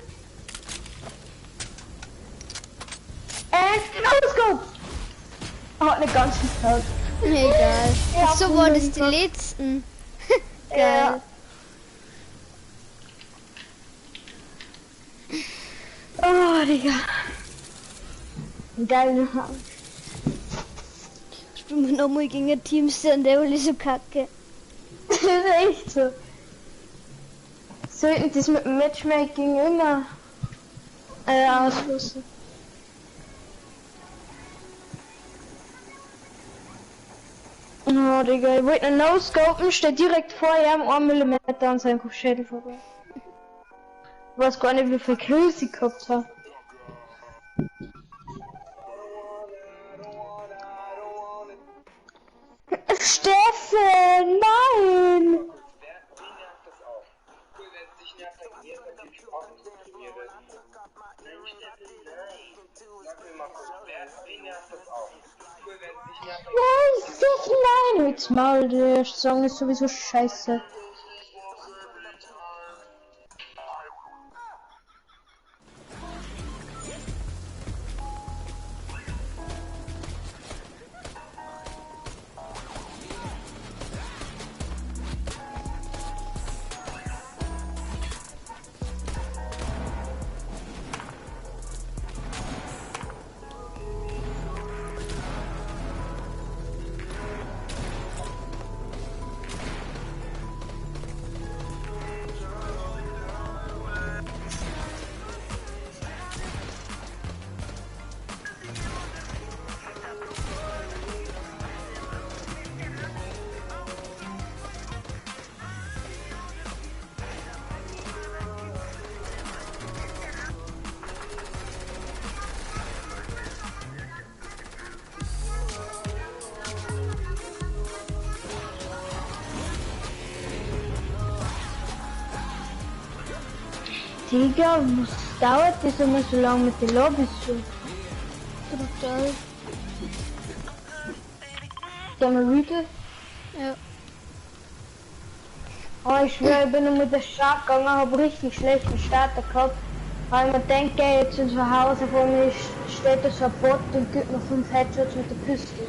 And no scope. Hat nicht ganz gehauen. Egal. Ja, so waren das die letzten. Geil. Ja. Oh, Digga. Geil. Spielen wir nochmal gegen ein Team, sind der alle so kacke. Das ist echt so. Sollten das mit dem Matchmaking immer auslosen. Oh, Digga, ich wollte einen No-Scopen, steht direkt vor ihm, 1 Millimeter an seinem Kopfschädel vorbei. Ich weiß gar nicht, wie viel Kills ich gehabt habe. Steffen, nein! Nein, Steffen, nein! Jetzt mal, der Song ist sowieso scheiße. Digga, was dauert das immer so lange mit den Lobbys? So Brutal. Sollen wir Rüte? Ja. Oh, ich schwöre, ich bin nur mit der Start gegangen, hab richtig schlechten Starter gehabt. Weil ich mir denke, jetzt sind zu Hause vor mir steht da so ein Bot und gibt mir 5 Headshots mit der Pistole.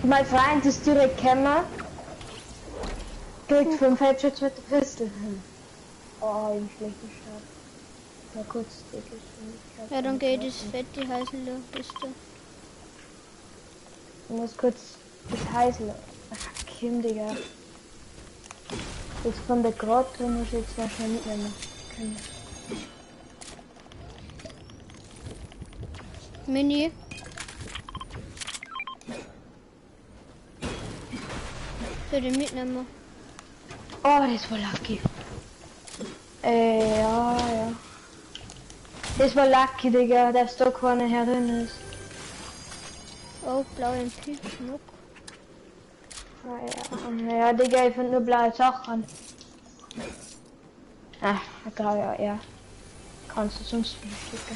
Mein Freund ist direkt gekommen. Kriegt 5 Headshots mit der Pistole. Oh, ein schlechter Start. Mal kurz die Geschwindigkeit. Ja, dann geht das fette Heißel das da. Ich muss kurz das Heißel. Ach, Kim, Digga. Jetzt von der Grotte muss ich jetzt wahrscheinlich mitnehmen können. Mini. Für den mitnehmen. Oh, das war lucky. Ja, ja. Das war lucky, Digga, dass da keiner herin ist. Oh, blaue MP, Schmuck. Ah, ja. Ja, Digga, ich finde nur blaue Sachen. Ach, egal, ja, ja. Kannst du sonst nicht, Digga.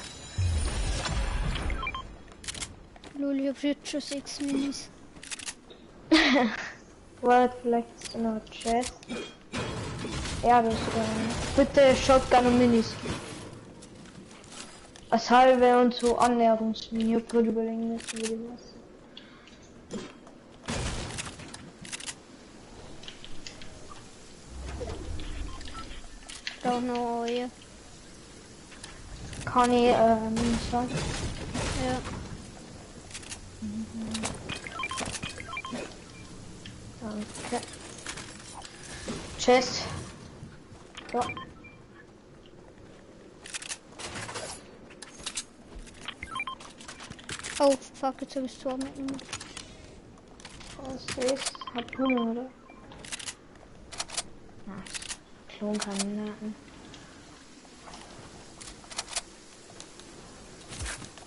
Lol, ich hab jetzt schon 6 Minis. Warte, vielleicht ist da noch ein Chest. Ja, das ist bitte Shotgun und Minis. Als halbe und so Annäherungsmini. Ich hab gerade überlegen müssen, wie die was. Brauch noch Euer. Kann ich Minis haben? Ja. Danke. Chest. Ja. Oh, fuck, jetzt hab ich das Tor mitgenommen. Was ist? Harpune, oder? Ach, Klonkandidaten.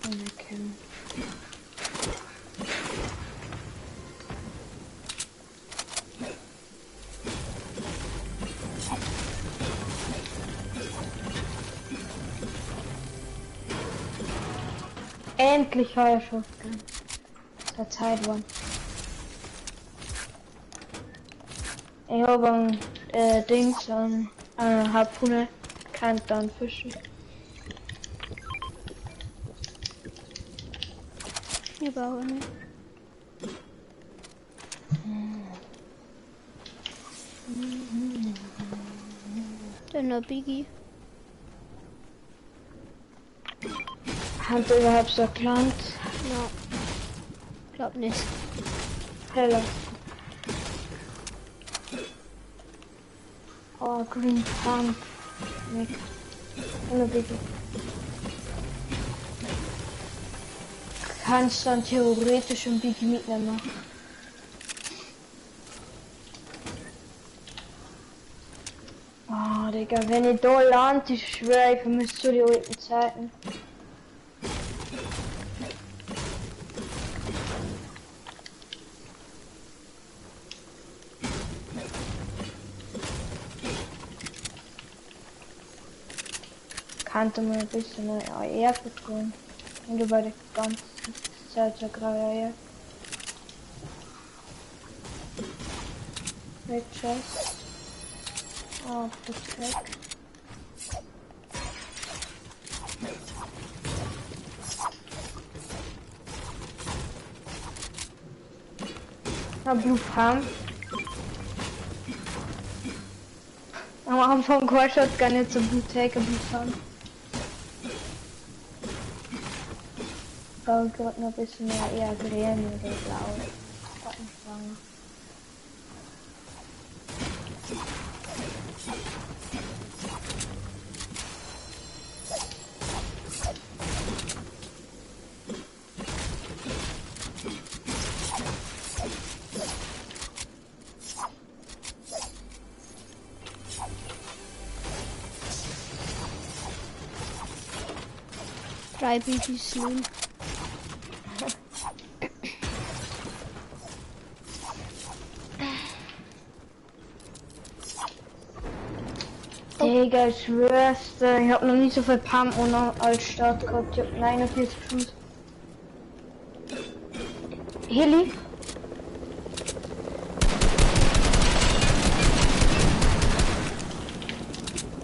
Unerkennen. Endlich heuer Shotgun. Das hat Zeit war. Ich habe ein Dings an Harpune, kein dann Fischen. Ich brauche nicht. Dann noch Biggie. Hat er überhaupt so gelandet? Ja. Glaub nicht. Heller. Oh, Green Pump. Nick. Ohne Biggie. Kannst dann theoretisch ein Biggie mitnehmen. Oh, Digga. Digga, wenn ich da land, ich schwör, ich vermisse so die alten Zeiten. Kannte man ein bisschen mehr AR bekommen. Und über die ganze Zeit so graue AR. Red Chest. Oh, perfekt. Na, Blue Pump. Am Anfang Quadshot gar nicht so Blue Take, Blue Pump. Brauche gerade noch ein bisschen mehr, eher grün oder blau. Nicht lange. Drei Babys nehmen. Digga, ich schwör's dir, ich hab noch nie so viel Pump und als Start gehabt. Ich hab 49 Schuss. Heli?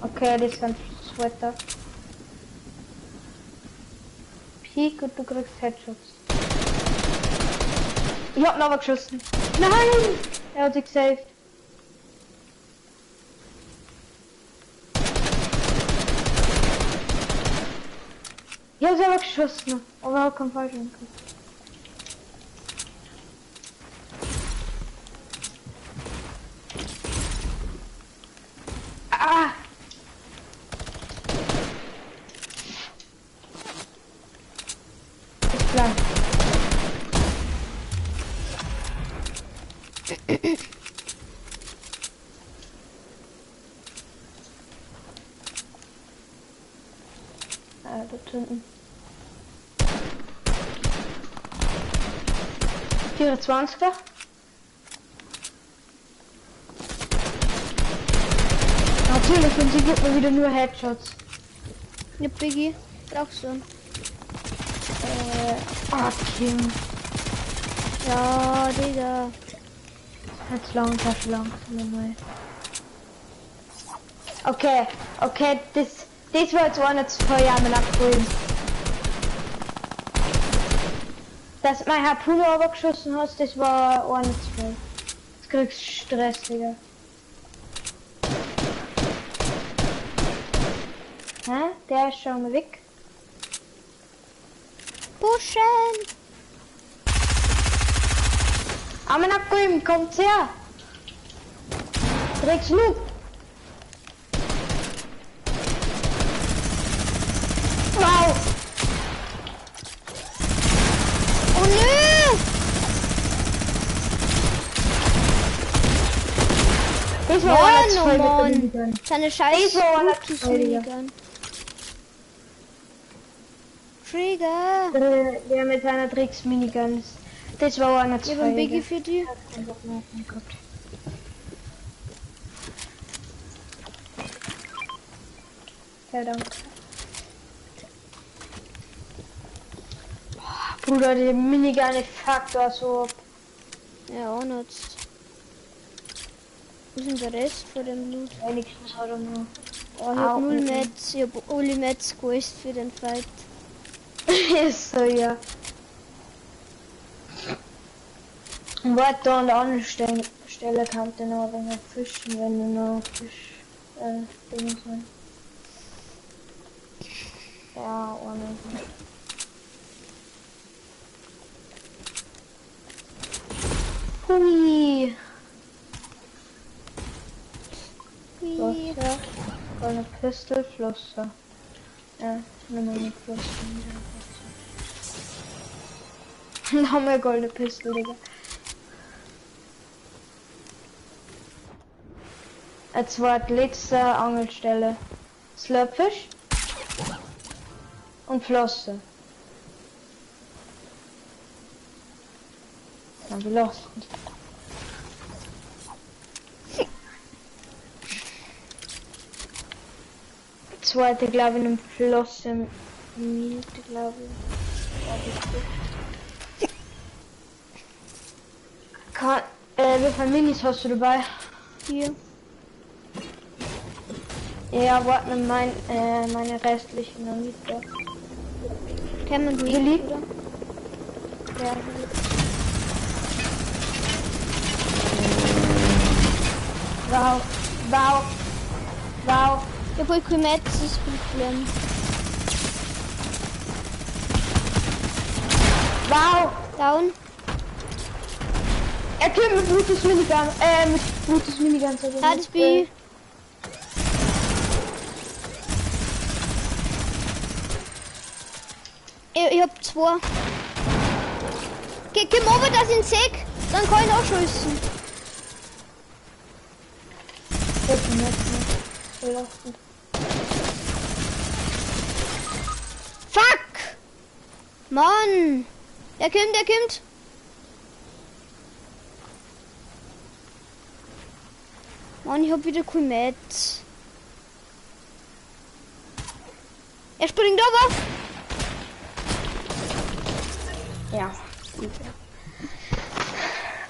Okay, das ist ein Sweater. Peek und du kriegst Headshots. Ich hab noch geschossen. Nein! Er hat sich gesaved. Ich hab selber geschossen, aber er hat keinen Fallschirm gekriegt. Ah! Ist klar. Ah, dort hinten. 24er. Natürlich, und sie gibt mir wieder nur Headshots. Ja, Biggie, brauchst du. Okay. Ja, Digga. Jetzt langsam, langsam mal. Okay, okay, das war jetzt einer zu 2 Jahre abgeholt. Dass mein Harpune aber geschossen hast, das war einer zu viel. Jetzt kriegst du Stress, Digga. Hä? Der ist schon mal weg. Pushen! Armen abgehoben, kommt her! Drecks Noob! Wow! Oh nö! Das war einer zu Mann, viel oh mit der Mann. Minigun. Seine scheiß Das war einer zu viel, Digga. Minigun. Trigger! Der mit seiner Drecks-Minigun. Das war einer zu Ich hab einen viel. Biggie für die. Ja, danke. Boah, Bruder, die Minigun, ich fuck da so ab. Ja, auch nicht. Wo ist denn der Rest von dem Loot? Wenigstens hat er noch. Oh, ich hab Au. null Mets. Ich hab alle Mets gewastet für den Fight. Ist so, ja. Und warte, da an der anderen Stelle kann der noch ein wenig fischen, wenn du noch Fisch, Dinge sind. Ja, ohne. Hui. Hui. Flosse. Goldene Pistol, Flosse. Ja, nimm mal eine Flosse. Nochmal goldene Pistole, Digga. Jetzt war die letzte Angelstelle. Slurpfisch. Und Flosse. Dann wir los. Zweite, glaube ich, in Flosse Miete, glaube ich. Kann, wie viele Minis hast du dabei? 4. Ja, warte, meine restlichen noch nicht da. Kann man die Heli? oder? Ja, Heli. Wow, wow, wow. Ich hab kein Metz, das ist Problem. Wow. Down. Er killt mit Brutus Minigun, mit Brutus Minigun. Ja, das bin ich. Ich hab 2. Okay, komm over, dass ich ihn seh, dann kann ich auch schießen. Fuck! Mann! Der kommt, der kommt! Mann, ich hab wieder kein Metz. Er springt aber! Ja.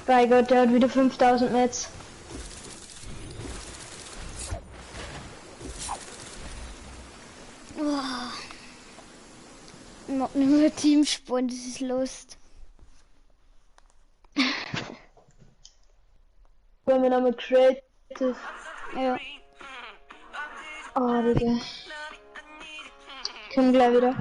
Bei Gott, der hat wieder 5000 Metz. Oh. Ich mag nicht mehr Teamspawn, das ist Lust. Wenn wir nochmal Creative. Ja. Oh, Digga. Können gleich wieder.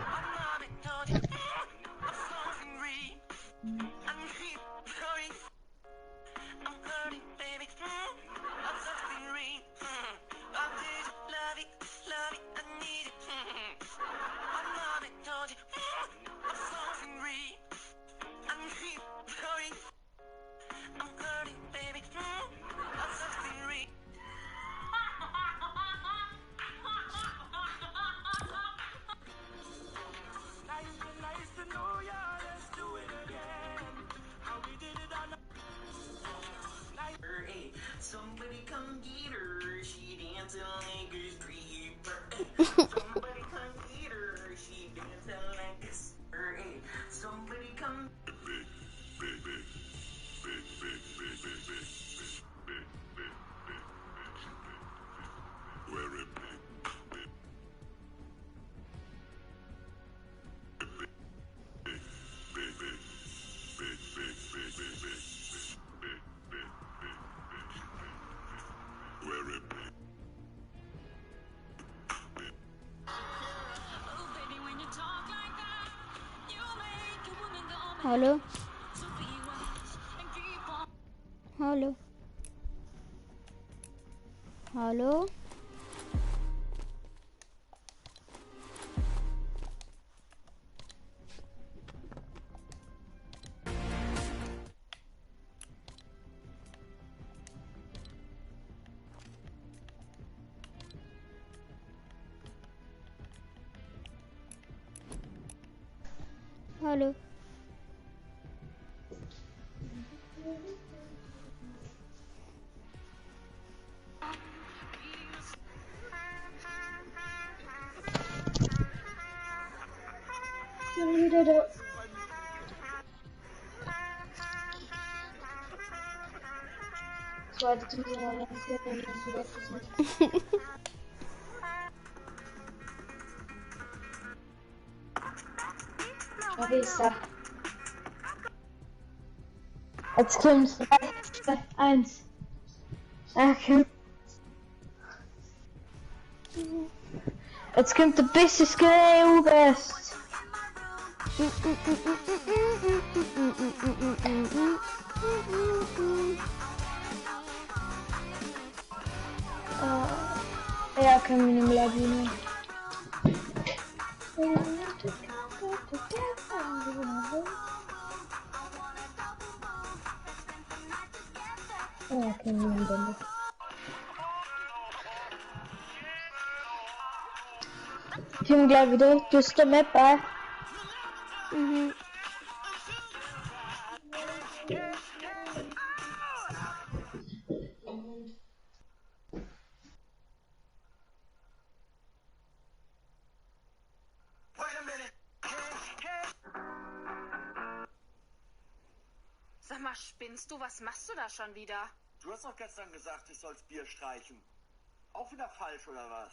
Hallo? Hallo? Hallo? Hallo? Wieder da. Zweite Team. Jetzt kommt's. 3, 2, 1. Okay. Jetzt kommt der beste Skill best. Ja, können wir nicht mehr Lawine. Ja, können wir nicht mehr. Komm gleich wieder. Du hast der Map bei. Mhm. Sag mal, spinnst du? Was machst du da schon wieder? Du hast doch gestern gesagt, ich soll's Bier streichen. Auch wieder falsch, oder was?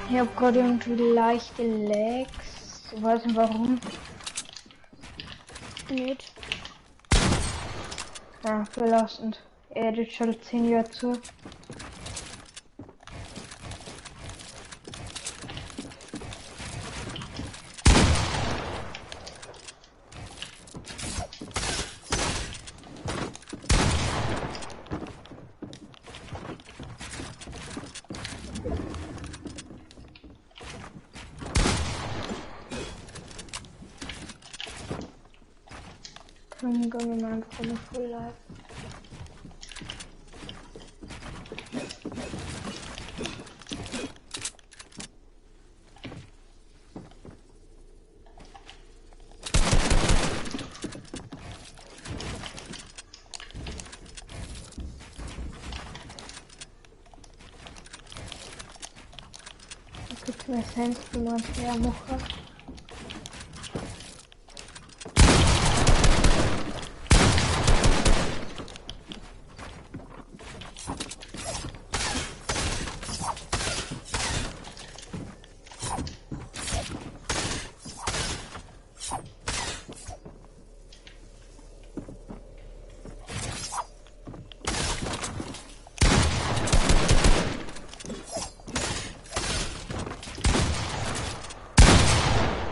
Ich habe gerade irgendwie leichte Lags. Ich weiß nicht warum. Nicht. Ja, belastend. Er redet schon 10 Jahre zu. Dann gehen wir mal einfach eine Full Life. Gibt mir Sense, wie man es her mache.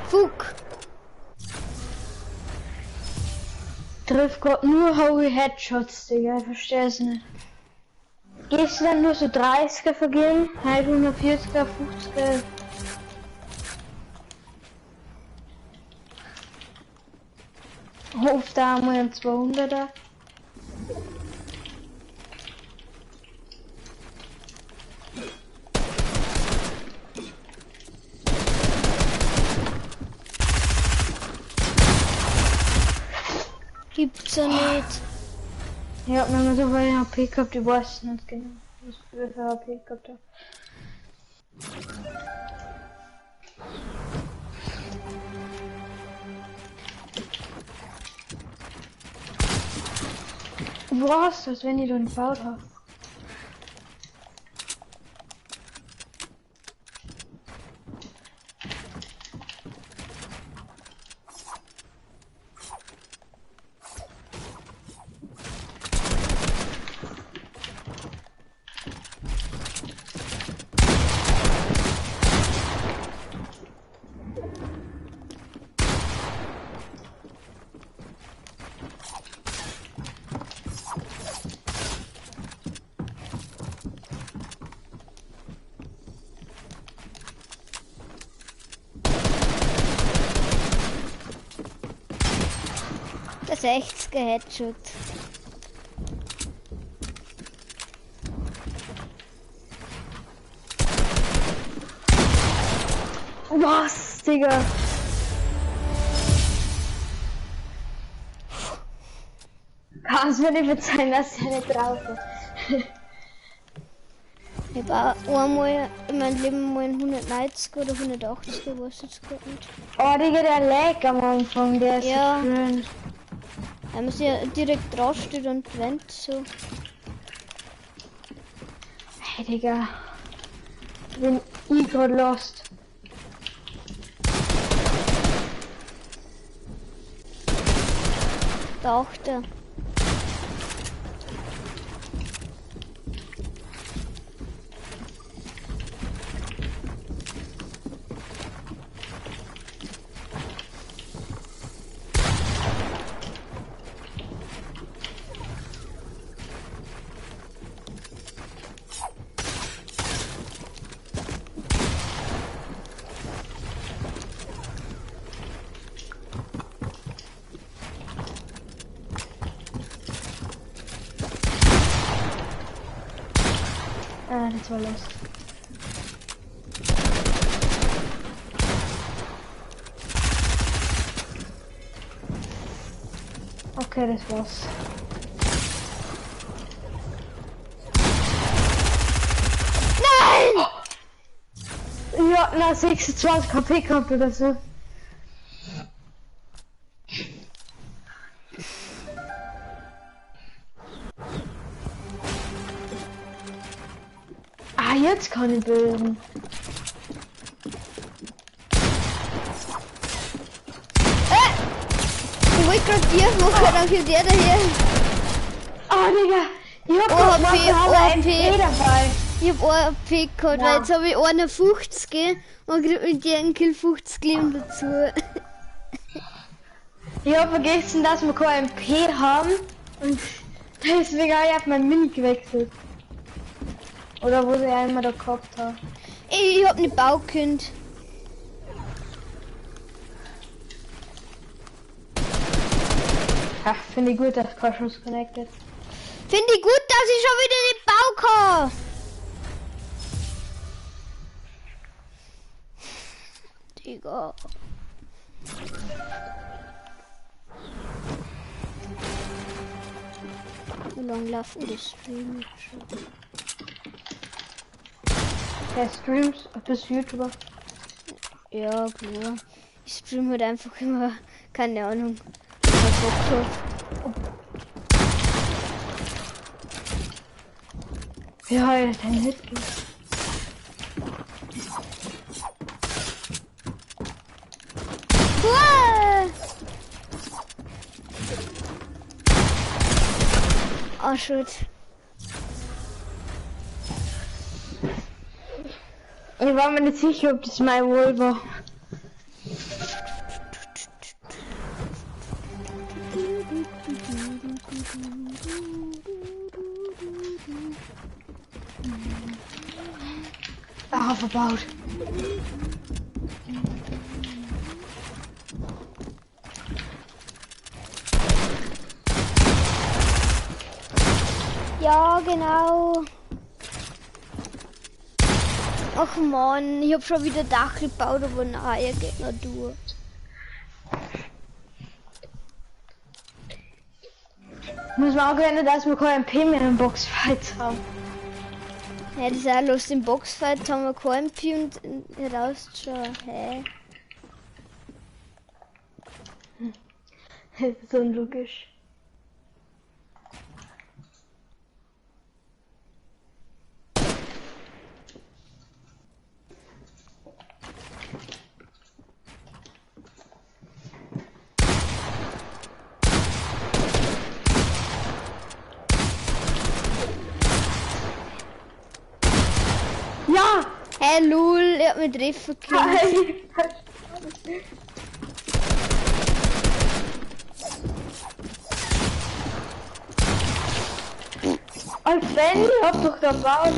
Fuck. Trifft grad nur hohe Headshots, Digga, ich verstehe es nicht. Gestern nur so 30er vergeben, heute 140er, 50er. Hof da einmal ein 200er. Gibt's ja nicht. Ich hab mir so viel HP gehabt, ich weiß nicht genau, was ich für HP gehabt habe. Was? Als wenn ich da nicht gebaut habe. Der 60er Headshot. Was, Digga? Kannst mir nicht verzeihen, dass ich nicht drauf bin. Ich hab auch einmal in meinem Leben mal einen 190 oder 180, weiß jetzt grad nicht. Oh, Digga, der Lag am Anfang, der ist Ja. so cringe. Er muss ja direkt draufsteht und rennt so. Hey, Digga. Bin ich grad lost. Der Achte. Ah, das war lost. Okay, das war's. Nein! Ja, na 26 KP gehabt oder so. Ah, jetzt kann ich bilden. Ich wollte gerade dir machen, dann kommt der daher. Oh, Digga. Ich hab Oh, doch HP, mal OP. MP dabei. Ich hab ein AP gehabt, weil jetzt habe ich 51 und krieg mit der einen Kill 50 Leben dazu. Ich hab vergessen, dass wir kein MP haben und deswegen habe ich auf mein Mini gewechselt. Oder wo sie einmal da gehabt haben. Ich hab nicht bauen können. Ach, finde ich gut, dass kein Schuss connected. Finde ich gut, dass ich schon wieder nicht bauen kann. Digga. Wie lange laufen die Streams schon? Der Streams, bist du YouTuber? Ja, klar. Ich stream halt einfach immer, keine Ahnung, was ich Bock hab. Ja, ja, dein Hit geht. Uah! Oh shit. Ich war mir nicht sicher, ob das mein Wohl war. Ah, verbaut. Ja, genau. Ach man, ich hab schon wieder Dach gebaut, aber nein, er geht noch durch. Muss man auch gerne, dass wir kein MP mehr im Boxfight haben. Ja, das ist auch los. Im Boxfight haben wir kein MP und raus schon. Hä? Das ist unlogisch. Ja! Hä, lul, ich hab mich treffen können. Als wenn, ich hab doch gebaut.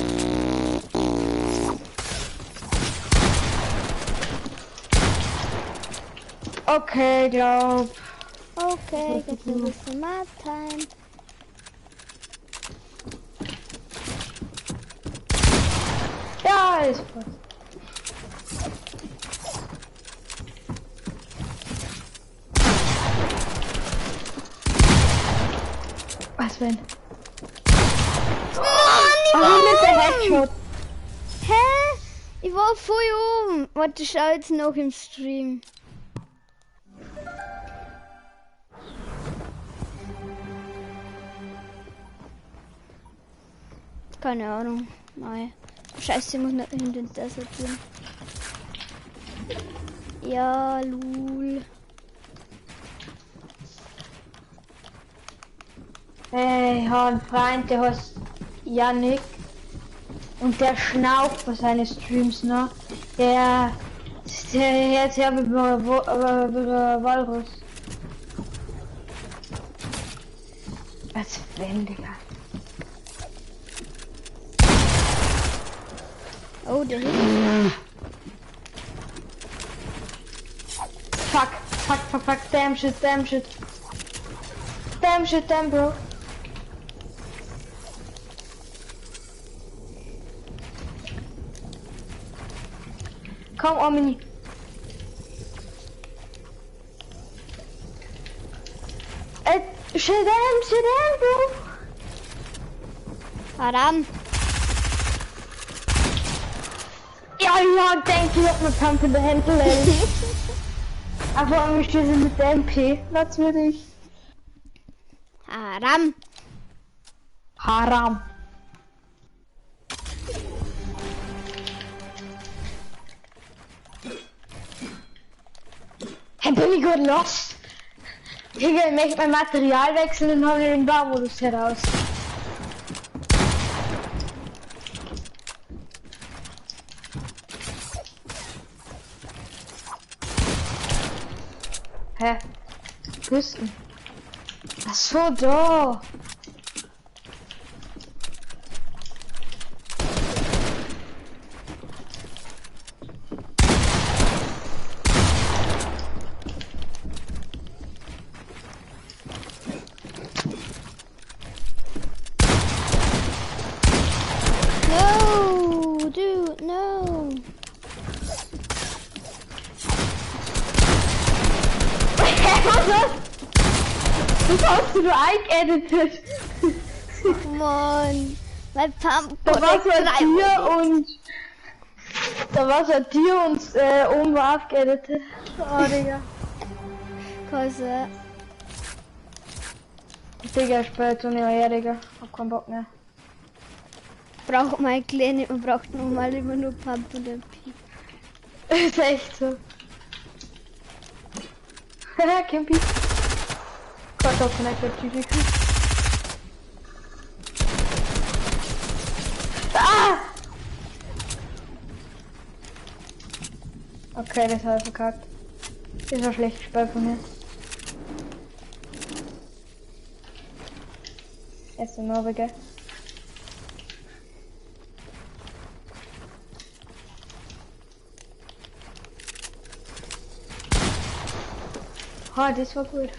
Okay, glaub. Okay, jetzt ein bisschen Map Time. Ja, ist gut. Was wenn? Mann, Oh, mit der Headshot. Hä? Ich war voll oben. Warte, schau jetzt noch im Stream. Keine Ahnung. Nein. Scheiße, ich muss noch in den sortieren. Ja, lul. Ey, ich habe einen Freund, der heißt Yannick. Und der schnauft bei seinen Streams noch. Der hört her mit Walrus. Als wenn, Digga. Oh, der hilft. Fuck, fuck, fuck, fuck, damn shit, damn shit. Damn shit, damn bro. Komm, Omni. Shit, damn, bro. Haram. Ja, ja, denke ich hab ne Pump in der Hände. Aber mich schießen mit der MP. Natürlich. Haram. Haram. Hey, bin ich gut lost? Digga, ich möchte mein Material wechseln und hole den Baumodus heraus. Hä? Küsten. Ach so, da. No, dude, no. Das hast du eingeeditet. Mann, mein Pump. Da war so ein Tier und da war so ein Tier und oben war aufgeeditet. Oh, Digga. Kose. Digga, ich spiele jetzt ohne her, Digga. Hab keinen Bock mehr. Braucht mein Kleine, man braucht normal immer nur Pump und MP. Ist echt so. Haha, Kimpi. Gott, connected GG. Ah! Okay, das habe ich verkackt. Das war schlecht gespielt von mir. Erste Norweger. Oh, das war gut.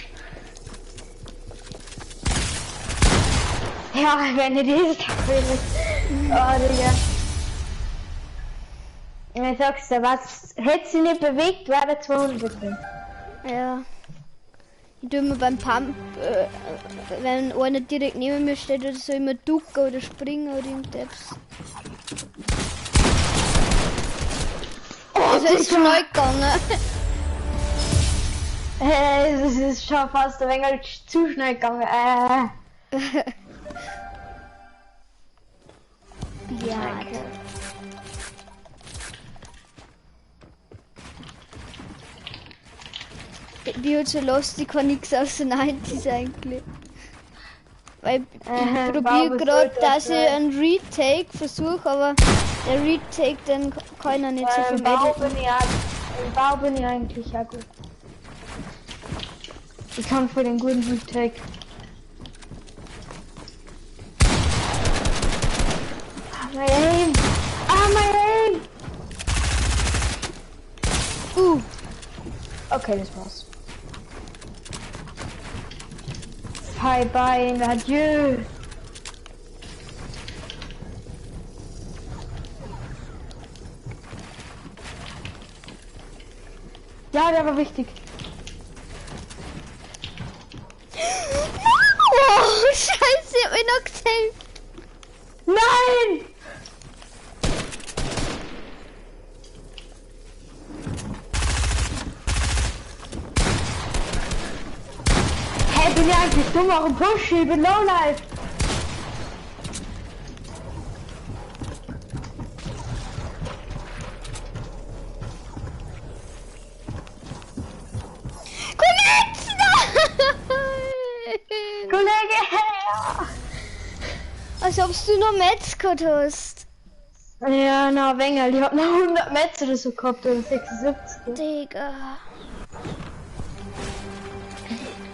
Ja, wenn ich das will. Oh, Digga. Ich sag's dir, was hätte sie nicht bewegt, wäre der 200 drin. Ja. Ich tue immer beim Pump, wenn einer direkt neben mir steht oder so, immer ducken oder springen oder irgendetwas. Oh, also ist schnell gegangen. Es ist schon fast ein wenig zu schnell gegangen. Ja. Okay. Ich bin halt so lost, ich kann nichts aus den 90s eigentlich. Weil ich probiere gerade, dass ich einen Retake versuche, aber der Retake, dann kann ich nicht so viel editen. Im Bau bin ich eigentlich ja gut. Ich kann für den guten Retake. Ah, my aim! Ah, my aim! Okay, das war's. Bye bye and adieu. Ja, der war wichtig. Oh, scheiße, ich hab mich noch gesaved. Nein! Bin ich eigentlich dumm? Warum push ich? Ich bin Lowlife. Komm jetzt! Nein! Kollege! Als ob du noch Metz gehabt hast. Ja, na, Wengel, ich hab noch 100 Metz oder so gehabt, oder 76. Digga.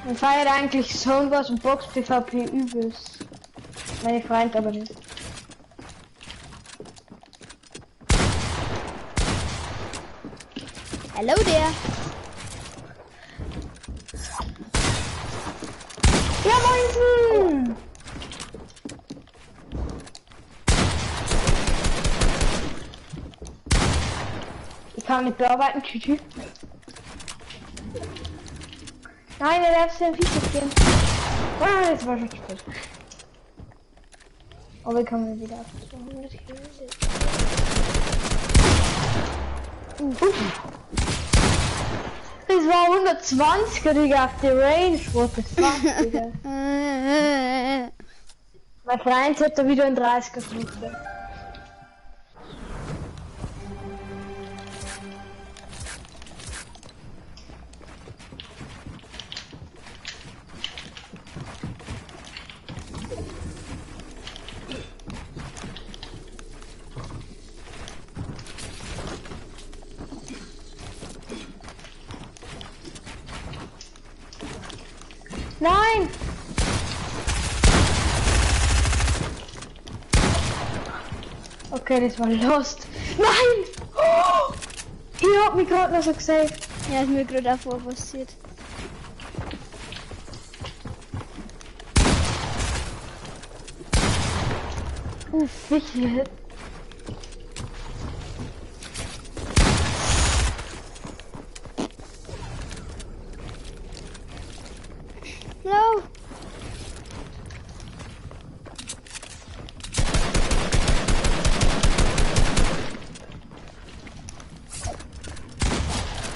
Man feiert eigentlich Zone Wars und Box PvP übelst. Meine Freund aber nicht. Hello there. Ja, moinsen! Ich kann nicht bearbeiten, tschüss. Nein, er darf den Feedback geben. Oh, das war schon spät. Aber ich kann mir wieder auf 200 Kills. Uff. Das war 120, Digga, auf die Range. What the fuck, Digga. Mein Freund hat da wieder einen 30er gemacht. Nein! Okay, das war lost. Nein! Oh! Ich hab mich gerade noch so gesaved. Ja, ist mir gerade auch vor passiert. Uff, sicher. No.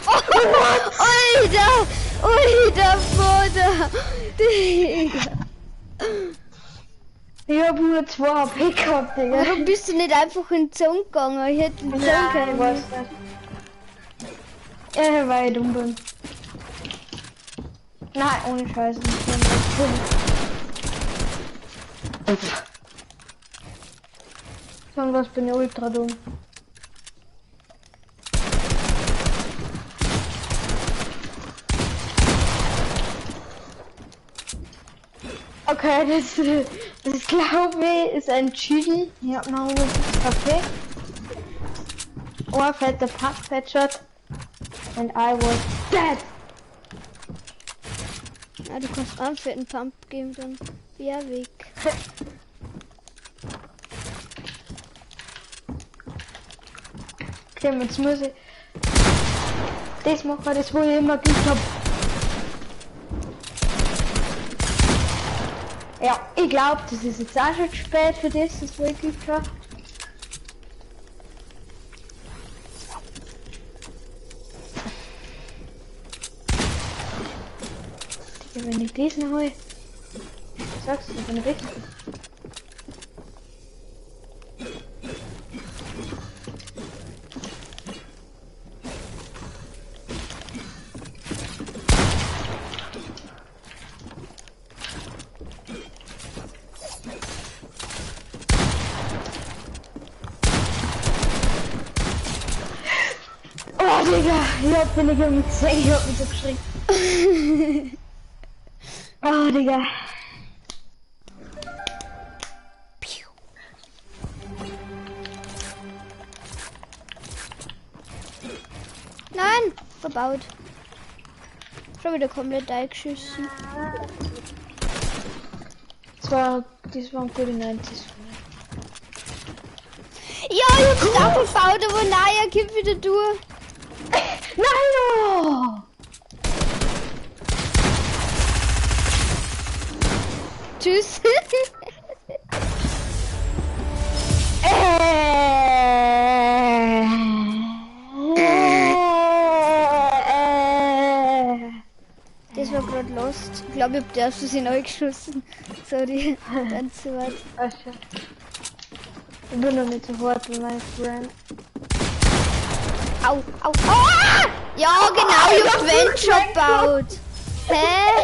Oh, Alter! Alter, Vater! Digga! Ich hab nur 2 HP gehabt, Digga. Warum bist du nicht einfach in den Zone gegangen? Ich hätte in den Zone Nein, ich weiß nicht. Ja, weil ich dumm bin. Nein, ohne Scheiße. Ich bin dumm. Von was bin ich ultra dumm. Okay, das glaube ich ist entschieden. Ich hab noch 150 HP. Oh, fetter Pack, Headshot. And I was dead. Ja, du kannst einen fetten Pump geben, dann ja weg. Okay, jetzt muss ich das machen, das wo ich immer geübt habe. Ja, ich glaube, das ist jetzt auch schon zu spät für das, das wo ich geübt habe. Wenn ich diesen hole, sagst du, ich bin richtig. Oh, Digga, ich hab mich so geschreckt. Oh, Digga. Nein, verbaut. Schon wieder komplett eingeschissen. Das waren gute 90s. Ja, ich hab's auch verbaut, aber nein, er kommt wieder durch. Nein! Oh. Tschüss. Das war gerade los. lost. Ich glaube, ich hab dir aus Versehen geschossen. Sorry, ganz zu weit. Weißt du. Ich bin noch nicht so hart wie mein Friend. Au, au, au! Ja, genau, ich hab Venture gebaut. Hä?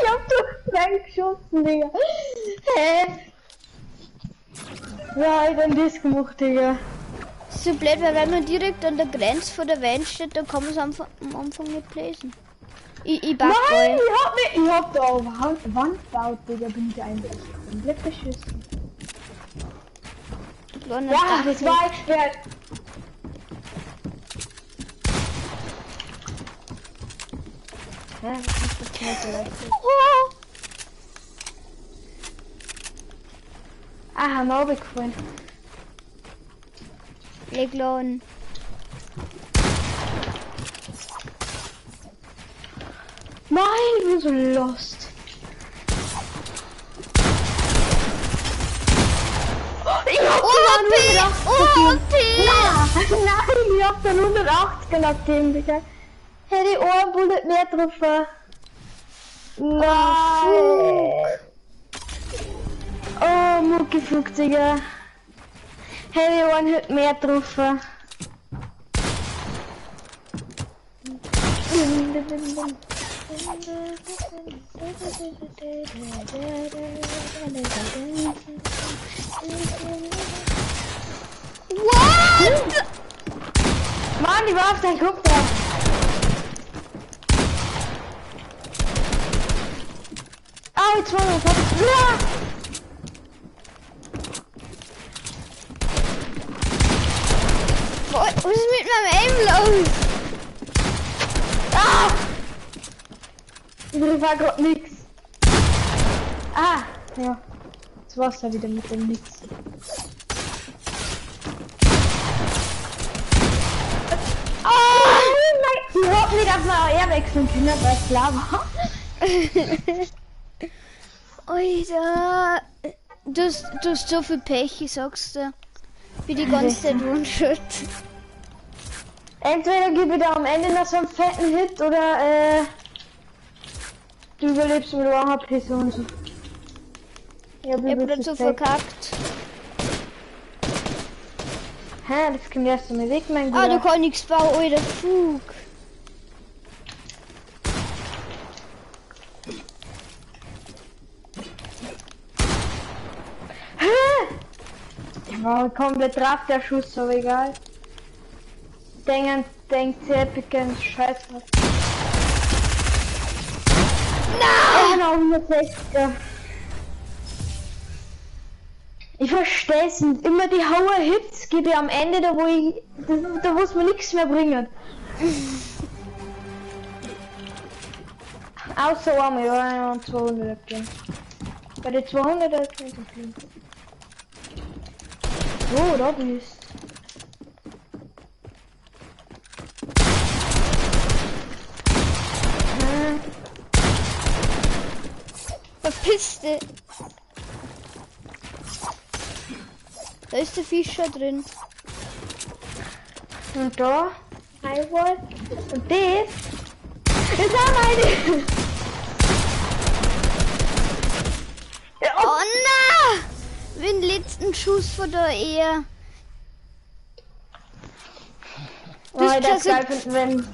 Ich hab doch reingeschossen, Digga. Hä? Ja, ich hab das gemacht, Digga. So blöd, weil wenn man direkt an der Grenze von der Wand steht, dann kann man es am Anfang nicht lesen. Ich back. Nein, ich hab da auf Wand gebaut, Digga, bin ich eigentlich komplett beschissen. Ja, das war Expert. Hä? Oh. Ah, haben wir runtergefallen. Leglon. Nein, ich bin so lost. Ich hab OP! Nein, ich hab dann 180er abgegeben, Digga. Hätte ich einen Bullet mehr getroffen. Nein. Oh, Muckifuck, Digga. Hätte ich einen Hit mehr getroffen. What? Mann, die war auf deinen Kopf drauf. Au, jetzt war ich. Was ist mit meinem Aim los? Ah! Ich war grad nix. Ah, ja. Jetzt war's ja wieder mit dem Nix. Oh, nein! Ich hab nicht auf mein AR wechseln können, weil es klar war. Alter, du hast so viel Pech, ich sag's dir. Wie die ganze Zeit One-Shot. Entweder gebe ich da am Ende noch so einen fetten Hit oder du überlebst mit 1 HP so und so. Ich hab grad so verkackt. Hä, das kommt erst einmal weg, mein Guter. Ah, du kannst nichts bauen, alter Fug. Hä? Der war komplett drauf, der Schuss, aber egal. Denkt Epic Games, scheiß was. Nein! Oh, 160er. Ich verstehe es nicht. Immer die hohen Hits gebe ich am Ende, da wo ich, da wo es mir nichts mehr bringen. Außer einmal, ja, und 200 gehen. Bei den 200 ist nicht so schlimm. So, da bist. Verpiss dich! Da ist der Fischer drin. Und da, Highwall. Und das ist auch meine. Oh nein! Den letzten Schuss von der Ehe. Oh, ich das geil finden,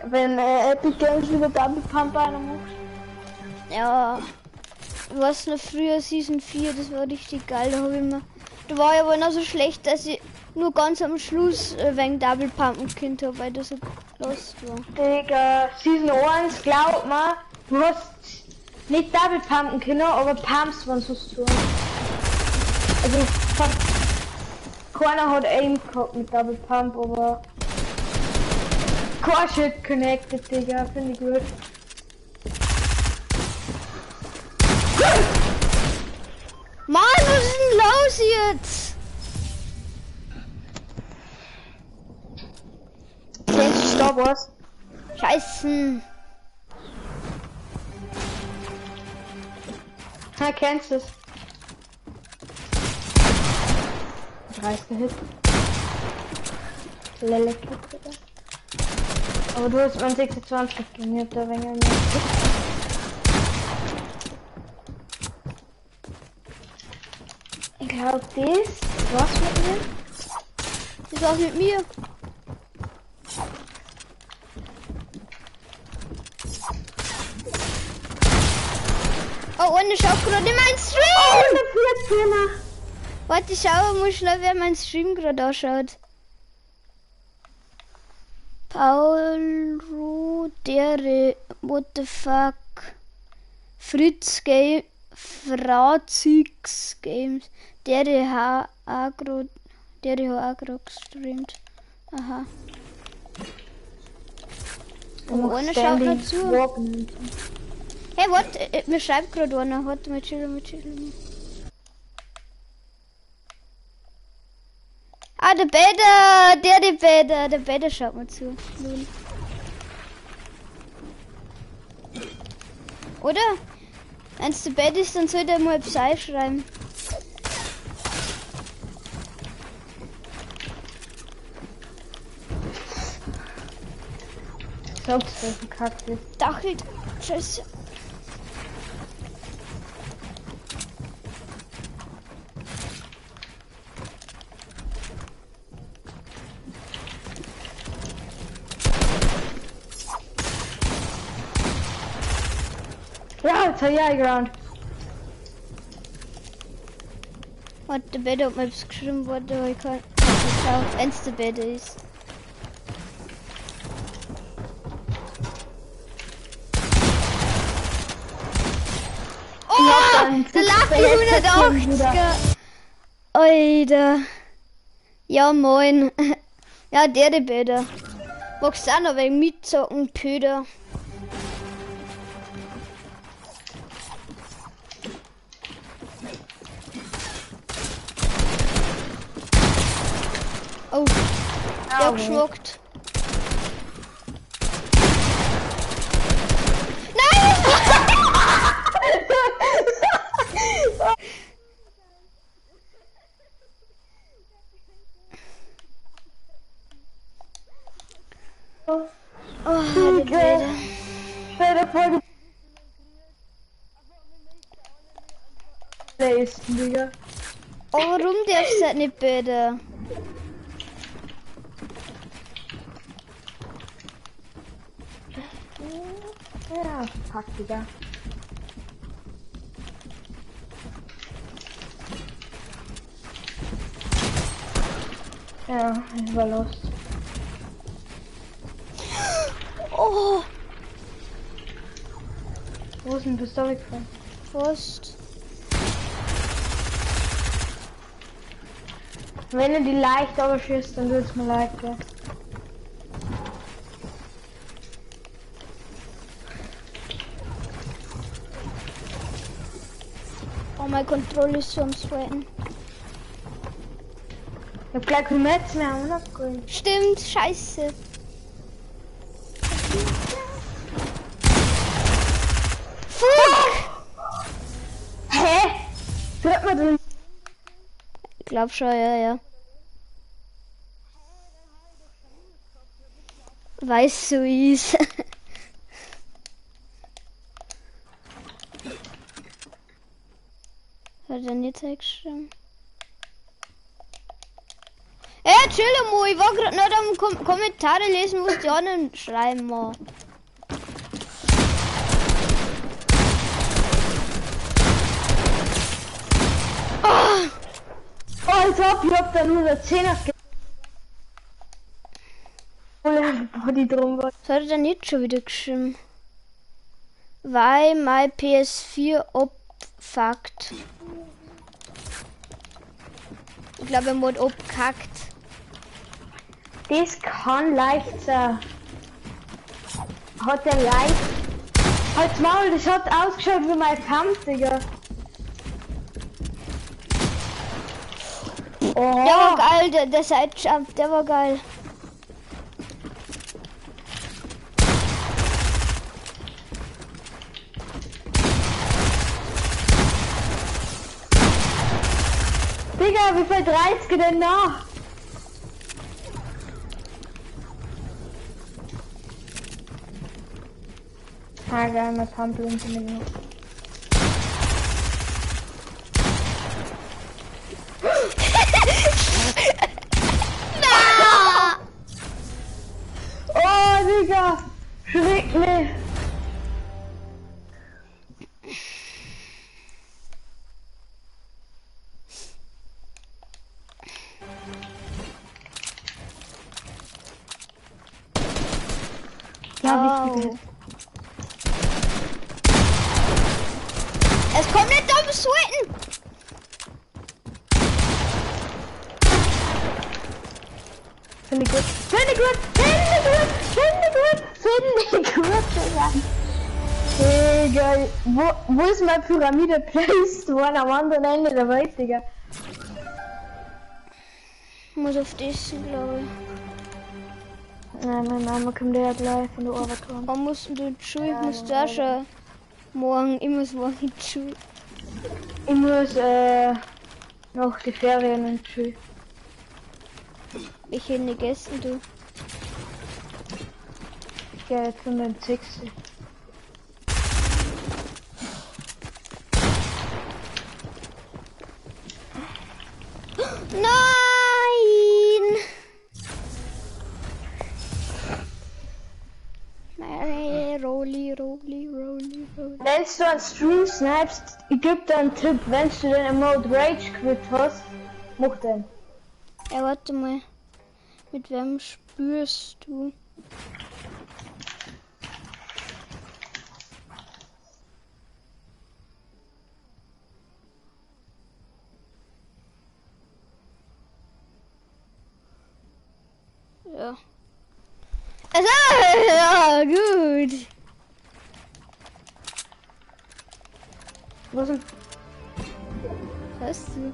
wenn Epic Games wieder Double Pump einer macht. Ja. Was noch früher Season 4, das war richtig geil, da habe ich mir. Da war ich aber noch so schlecht, dass ich nur ganz am Schluss wegen Double Pumpen Kind habe, weil das so lost war. Digga, Season 1, glaub mal, du hast nicht Double Pumpen können, aber Pumps waren so zu. Also fast keiner hat Aim gehabt mit Double Pump, aber kein Shit connected, Digga, finde ich gut. Mann, was ist denn los jetzt? Kennst du Star Wars? Scheißen. Ha, kennst du es? 30. Hit. Lele. Aber du hast 26 gegeben, ich hab da weniger mehr. Ich glaube, das war's mit mir. Das war's mit mir. Oh, einer schaut gerade in meinen Stream! Oh, 114er. Warte, ich schau mal schnell, wer meinen Stream gerade anschaut. Paul Rudere, what the fuck? Fritz Game, Frazix Games, DRH Agro, DRH Agro gestreamt. Aha. Oh, einer schaut noch zu. Hey, warte, mir schreibt gerade einer. Warte mal, chill mal, chill mal. Ah, der Bäder, der Bäder schaut mal zu. Lol. Oder? Wenn's der Bett ist, dann sollte er mal Psy schreiben. Sagst du, verkackt ist. Dachelt. Scheiße. Ja, jetzt hab ich High Ground. Warte, der Bett hat mir etwas geschrieben, warte, aber ich kann nicht schauen, wenn's der Bett ist. Oh, der Lucky 180er. Alter. Ja, moin. Ja, der Bäder. Magst du auch noch wegen mitzocken, Pöder? Oh, der hat geschmockt. Nein! Oh, okay. Stell dir vor, du ist, Digga. Oh, warum darfst du das nicht bitte? Ja, fuck, Digga. Ja, ich war lost. Oh! Wo ist denn bist du weggefahren? Fast. Wenn du die leicht überschießt, dann tut's mir leid, gell? Oh, mein Controller ist so am Sweaten. Ich hab gleich kein Metz mehr, haben wir noch. Stimmt, scheiße. Fuck! Hä? Tritt man den? Ich glaub schon, ja, ja. Weiß so ist. Hat er nicht geschrieben? Ey, chill mal, ich war gerade nicht am Kommentare lesen, was die anderen schreiben, man. Oh! Oh, als ob, ich hab da nur der 10er Body drum war. Was hat er denn jetzt schon wieder geschrieben? Why my PS4 abfuckt. Ich glaube, er hat abkackt. Das kann leicht sein. Hat er leicht. Halt's Maul, das hat ausgeschaut wie mein Pump, Digga. Oh. Der war geil, der Sidejump, der war geil. Digga, wie viel 30 denn noch? Ah, geil, mein Pump lohnt sich nicht. Oh. Es kommt nicht Double Sweaten! Finde ich gut. Finde ich gut. Finde ich gut. Finde ich gut. Finde ich gut, Digga. Digga. Wo ist meine Pyramide placed worden am anderen Ende der Welt, Digga? Ich muss auf das, glaube ich. Nein, meine Mama kommt ja gleich von der Arbeit kommen. Wann musst du in die Schule? Ich muss da schon morgen, ich muss morgen in die Schule. Ich muss noch die Ferien in die Schule. Ich hätte nicht gegessen, du. Ich gehe jetzt um den 6. Nein! Nein, Rolli, Rolli, Rolli, Rolli. Wenn du einen Stream snipest, ich geb dir einen Tipp, wenn du den Emote Rage Quit hast, mach den. Ja, warte mal. Mit wem spürst du? Ja. Also, ja, gut. Was denn? Was du?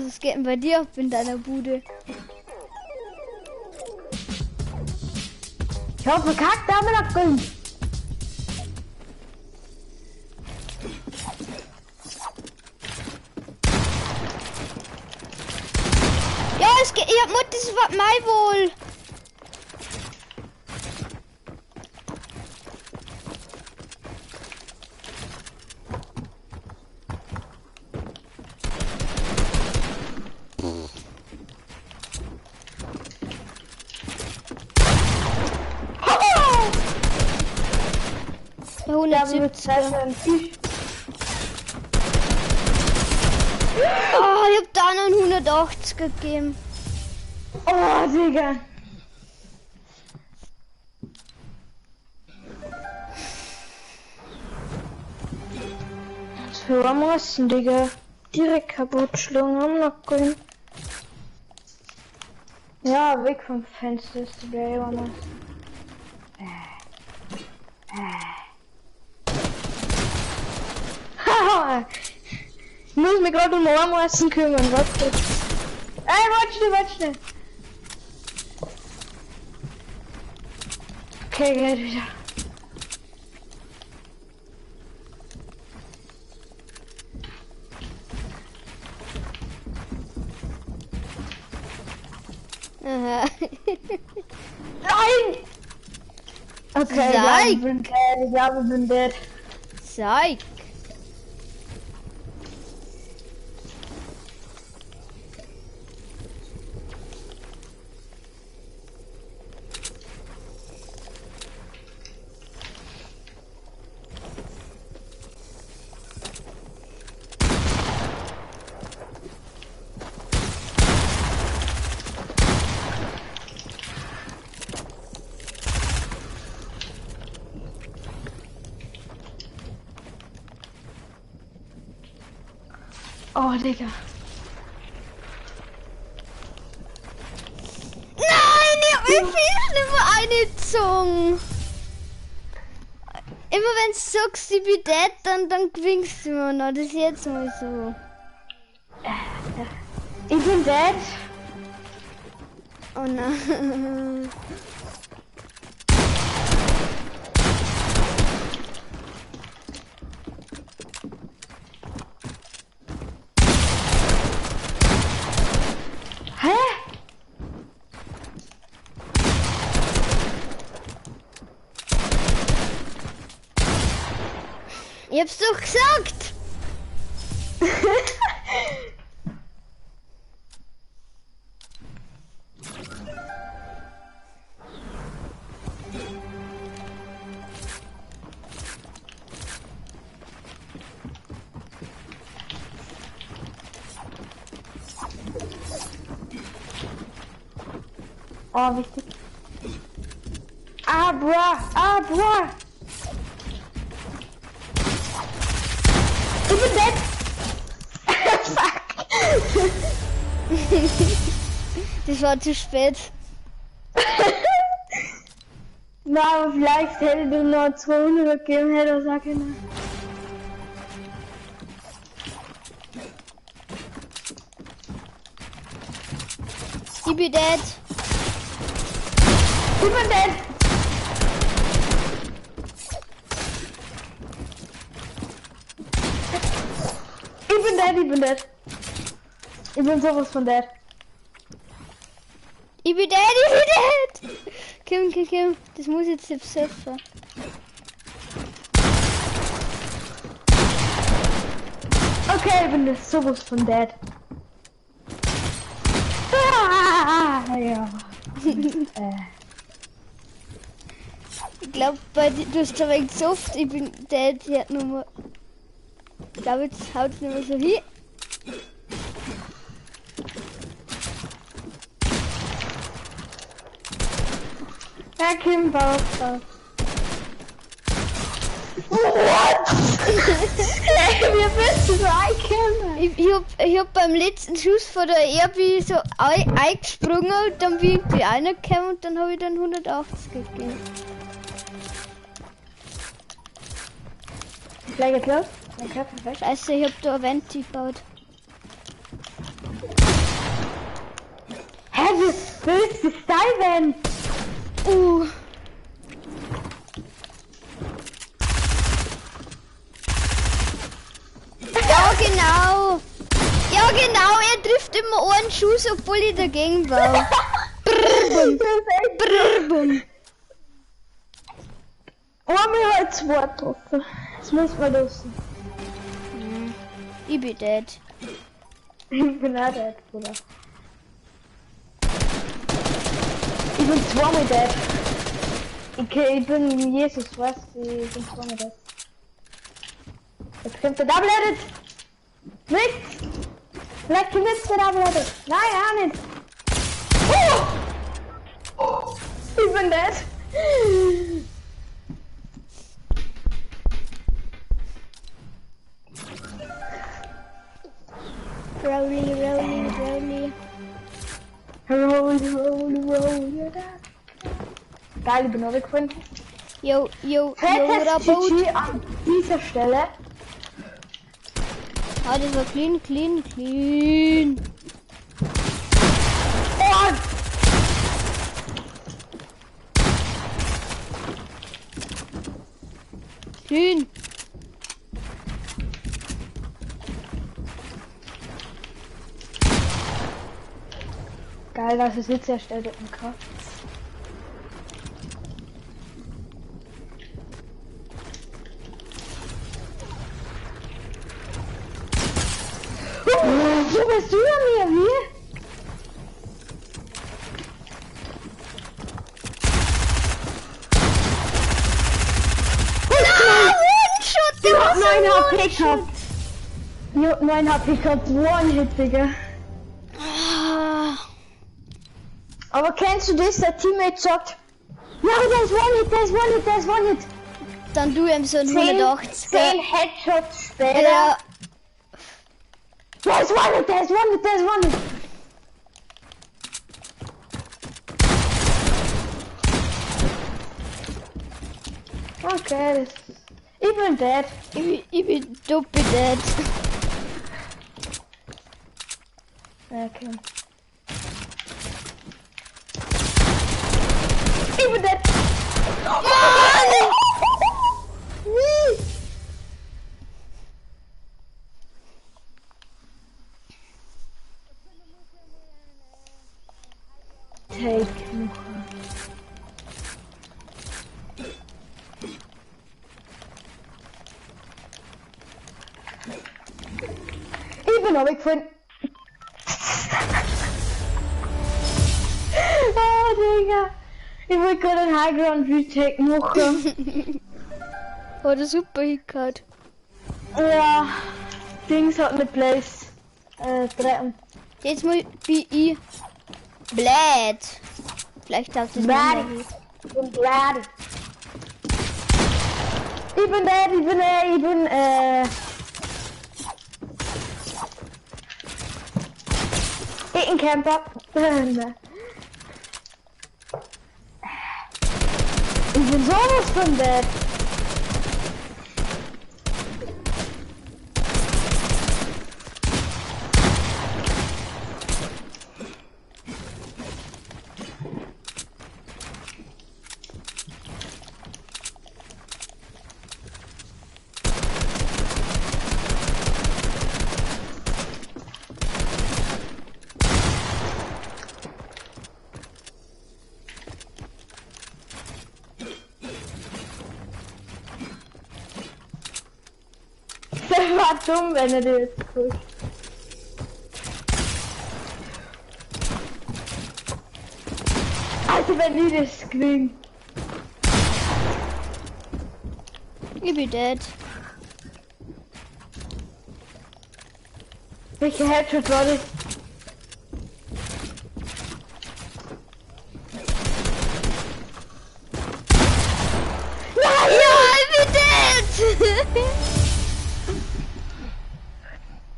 Was geht denn bei dir ab in deiner Bude? Ich hab verkackt, da bin ich abgeholt. Ja, es geht. Ich hab Mut, das war mein Wohl. Der 170. Oh, ich hab da noch einen 180 gegeben. Oh, Digga. Was für Armresten, Digga. Direkt kaputt schlagen am Nacken. Ja, weg vom Fenster ist die Bleibe. Ich muss mich gerade um Armresten kümmern, warte. Ey, warte schnell. Okay, geht wieder. Aha. Nein! Okay, ich bin dead, ich glaube, ich bin dead. Zeig! Oh, Digga. Nein, ich hab mir viel schlimmer eingezogen. Immer wenn du sagst, ich bin dead, dann gewinnst du immer noch. Das ist jetzt mal so. Ich bin dead. Oh nein. Hä? Ich hab's doch gesagt! Oh, wichtig. Ah, Ah, bra. Ah, bra. Ich bin dead. Fuck. Das war zu spät. Na, aber vielleicht hätte du noch 200 gegeben, hätte er sagen können. Ich bin dead. Ich bin dead. Ich bin dead, ich bin dead. Ich bin sowas von dead. Ich bin dead, ich bin dead. Komm, komm, komm. Das muss ich jetzt surfen. Okay, ich bin sowas von dead. Ah, ja. Ich glaube, du hast schon wenig gesoffen. Ich bin dead. Ich nur. Ich glaube, jetzt haut es nicht mehr so hin. Ja, Kim, Bauch, Bauch. What? Hey, wie bist du so reingekommen? Ich hab beim letzten Schuss von der Erbi so eingesprungen und dann bin ich reingekommen und dann habe ich dann 180 gegeben. Gleich geht's los. Okay, perfekt. Scheiße, ich hab da ein Venti gebaut. Hä, wie willst du Steven? Ja, genau. Ja, genau, er trifft immer einen Schuss, obwohl ich dagegen war. Brr, bum. Brr, bum. Einmal hat zwei getroffen. Das muss man lassen. Ich bin dead. Ich bin auch dead, Bruder. Ich bin zweimal dead. Okay, ich bin Jesus, weißt du? Ich bin zweimal dead. Jetzt kommt der Double Edit! Nichts! Vielleicht kommt jetzt der Double Edit! Nein, auch nicht! Oh! Ich bin dead! Rolli, rolli, rolli. Rolli, rolli, rolli. Geil, ich bin runtergefallen. Yo, yo, yo, Rabot. GG an dieser Stelle. Ah, das war clean, clean, clean. Oh! Clean. Geil, dass es jetzt erstellt werden kann. Wo bist du an mir? Wie? Nein, One-Shot! Ich hab 9 HP gehabt. Ich hab 9 HP gehabt. One-Hit, Digga. Aber kennst du das, der Teammate sagt, ja, der ist One-Hit, der ist One-Hit, der ist One-Hit. Dann du ihm so ein 180. 10 Headshots später. Ja. Der ist One-Hit, der ist One-Hit, der ist One-Hit. Okay, das ist... Ich bin dead. Ich bin doppelt dead. Okay. Ich bin dead. Mann! Wie? Take machen. Ich bin runtergefallen. Oh, Digga. Ich wollte gerade einen Highground Retake machen. Hat er super hingehört. Ja. Dings hat eine Place. Treppen. Jetzt mal bin ich blöd. Vielleicht darf das Blöd. nicht. Ich bin dead. Ich bin dead, ich bin, ich bin, Ich bin Camper. Ich bin sowas von dead. War dumm, wenn er dir jetzt pusht. Also wenn die das kriegen. Ich bin dead. Welcher Headshot war das? Nein! Ja, ich bin dead!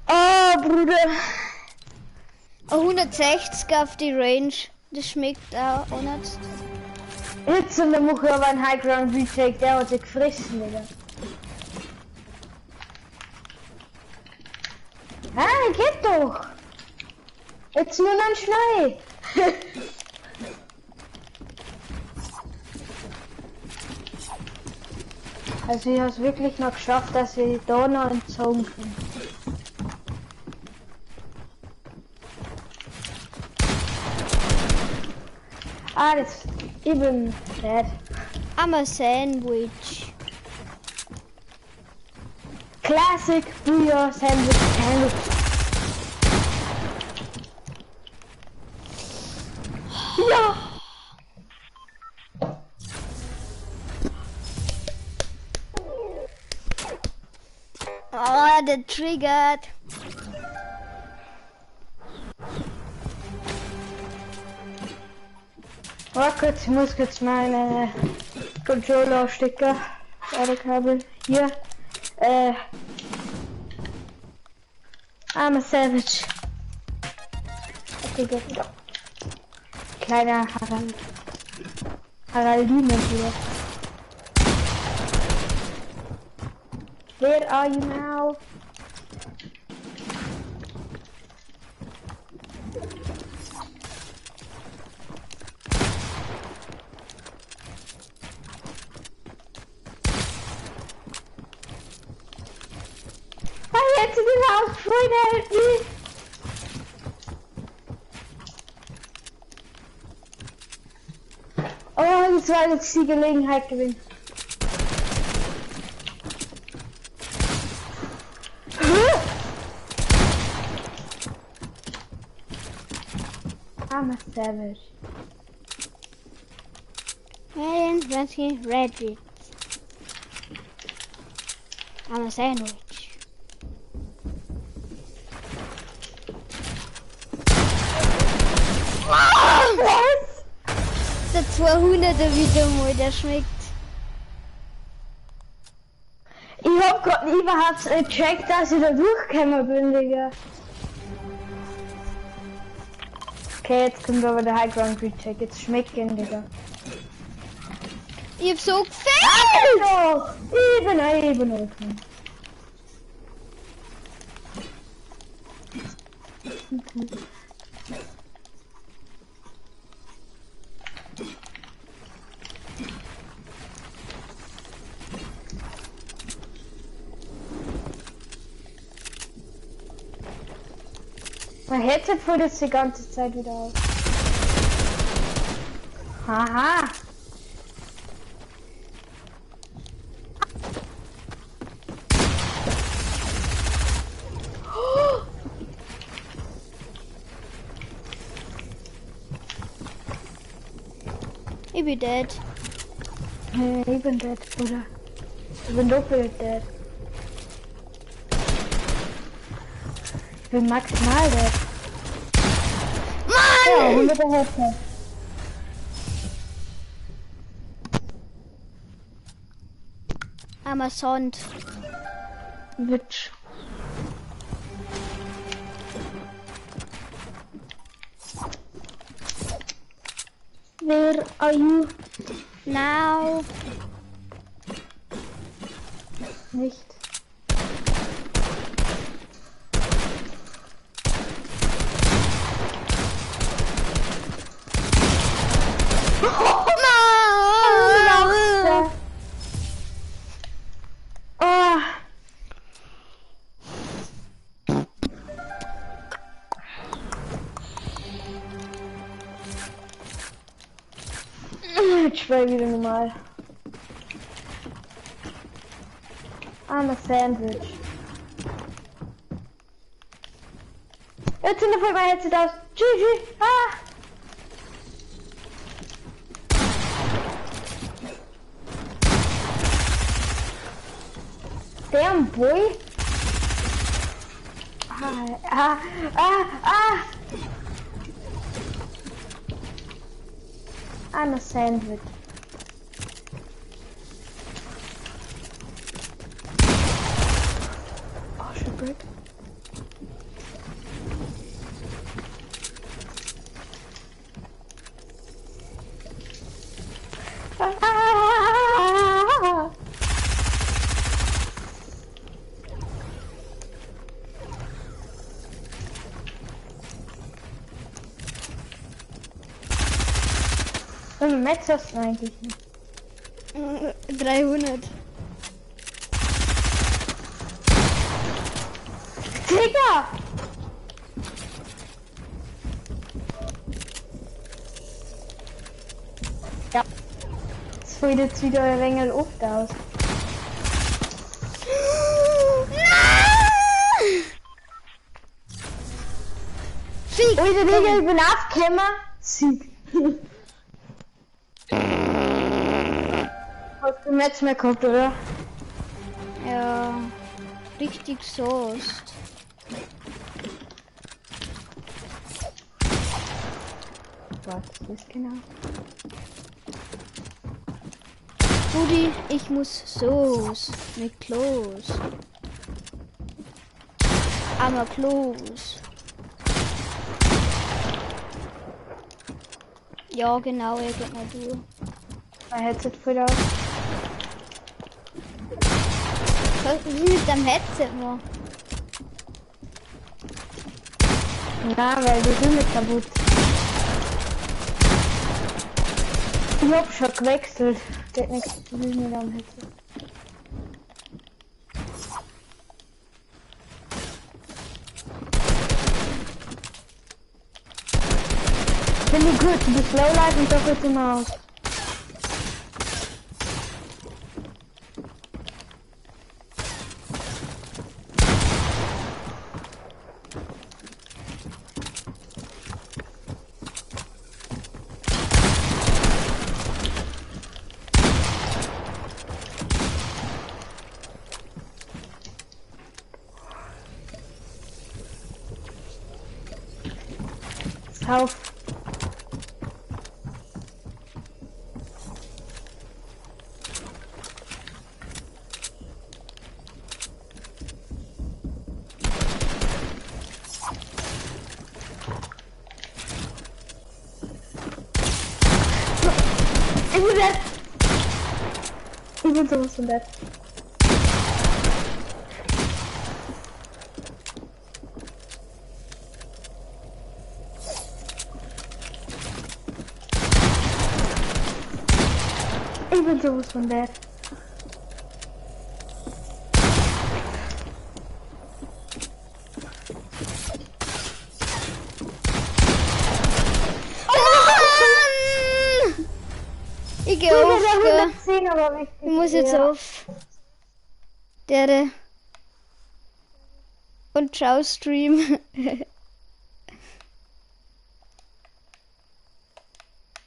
Oh, Bruder. 160 auf die Range. Das schmeckt auch nicht. Jetzt in der Woche aber ein High Ground Retake, der hat sich gefressen, Digga. Ah, geht doch. Jetzt nur noch schnell. Also ich habe es wirklich noch geschafft, dass ich da noch entzogen bin. Ah, das, ich bin dead. I'm a sandwich. Classic Booyah Sandwich Sandwich. Ja! Oh, der triggert. Warte kurz, ich muss kurz meine Controller stecken. Ladekabel. Hier. I'm a savage. Okay, gut. Kleiner Harald. Haraldine hier. Where are you now? Jetzt in den Haus, Freunde, help me! Oh, das war jetzt die Gelegenheit gewesen. I'm a savage. Red. I'm a sandwich. Was? Der 200er wieder mal, der schmeckt. Ich hab grad überhaupt gecheckt, dass ich da durchgekommen bin, Digga. Okay, jetzt kommt aber der High Ground Retake. Jetzt schmeckt ihn, Digga. Ich hab so gefällt! Doch! Eben offen. Okay. Mein Headset fällt jetzt die ganze Zeit wieder auf. Haha. Oh. Ich bin dead. Ich bin dead, Bruder. Ich bin doppelt dead. Ich bin maximal dead. Mann! Ja, 100 Headset. Amazon. Witch. Where are you? Now. Nicht. No. Oh. Jetzt spiel ich wieder normal. I'm a sandwich. Jetzt sind wir mein Headset aus. GG. Ah. Damn, boy. Ah, ah, ah, ah. I'm a sandwich. Oh, shit, break. Ah. Wie viel Metz hast du eigentlich? 300. Digga! Ja. Das fällt jetzt wieder ein wenig oft aus. Sieg! Alter, Digga, ich bin aufgekommen. Sieg. Hast du Metz mehr gehabt, oder? Ja. Richtig soest. Was ist genau? Rudi, ich muss Soße mit Klos. Einmal Klos. Ja, genau, er geht mal durch. Mein Headset fällt aus. Was ist mit deinem Headset, Mann? Na, weil die sind nicht kaputt. Ich hab schon gewechselt. Geht nichts mit am Headset. Finde ich gut, du bist Lowlife und da geht's immer aus. Auf. Ich bin dead. Ich bin sowas von dead. Ich bin sowas von dead. Mann! Ich geh auf, gell. 110, aber wichtig. Ich muss jetzt ja. auf. Der. Und ciao, Stream.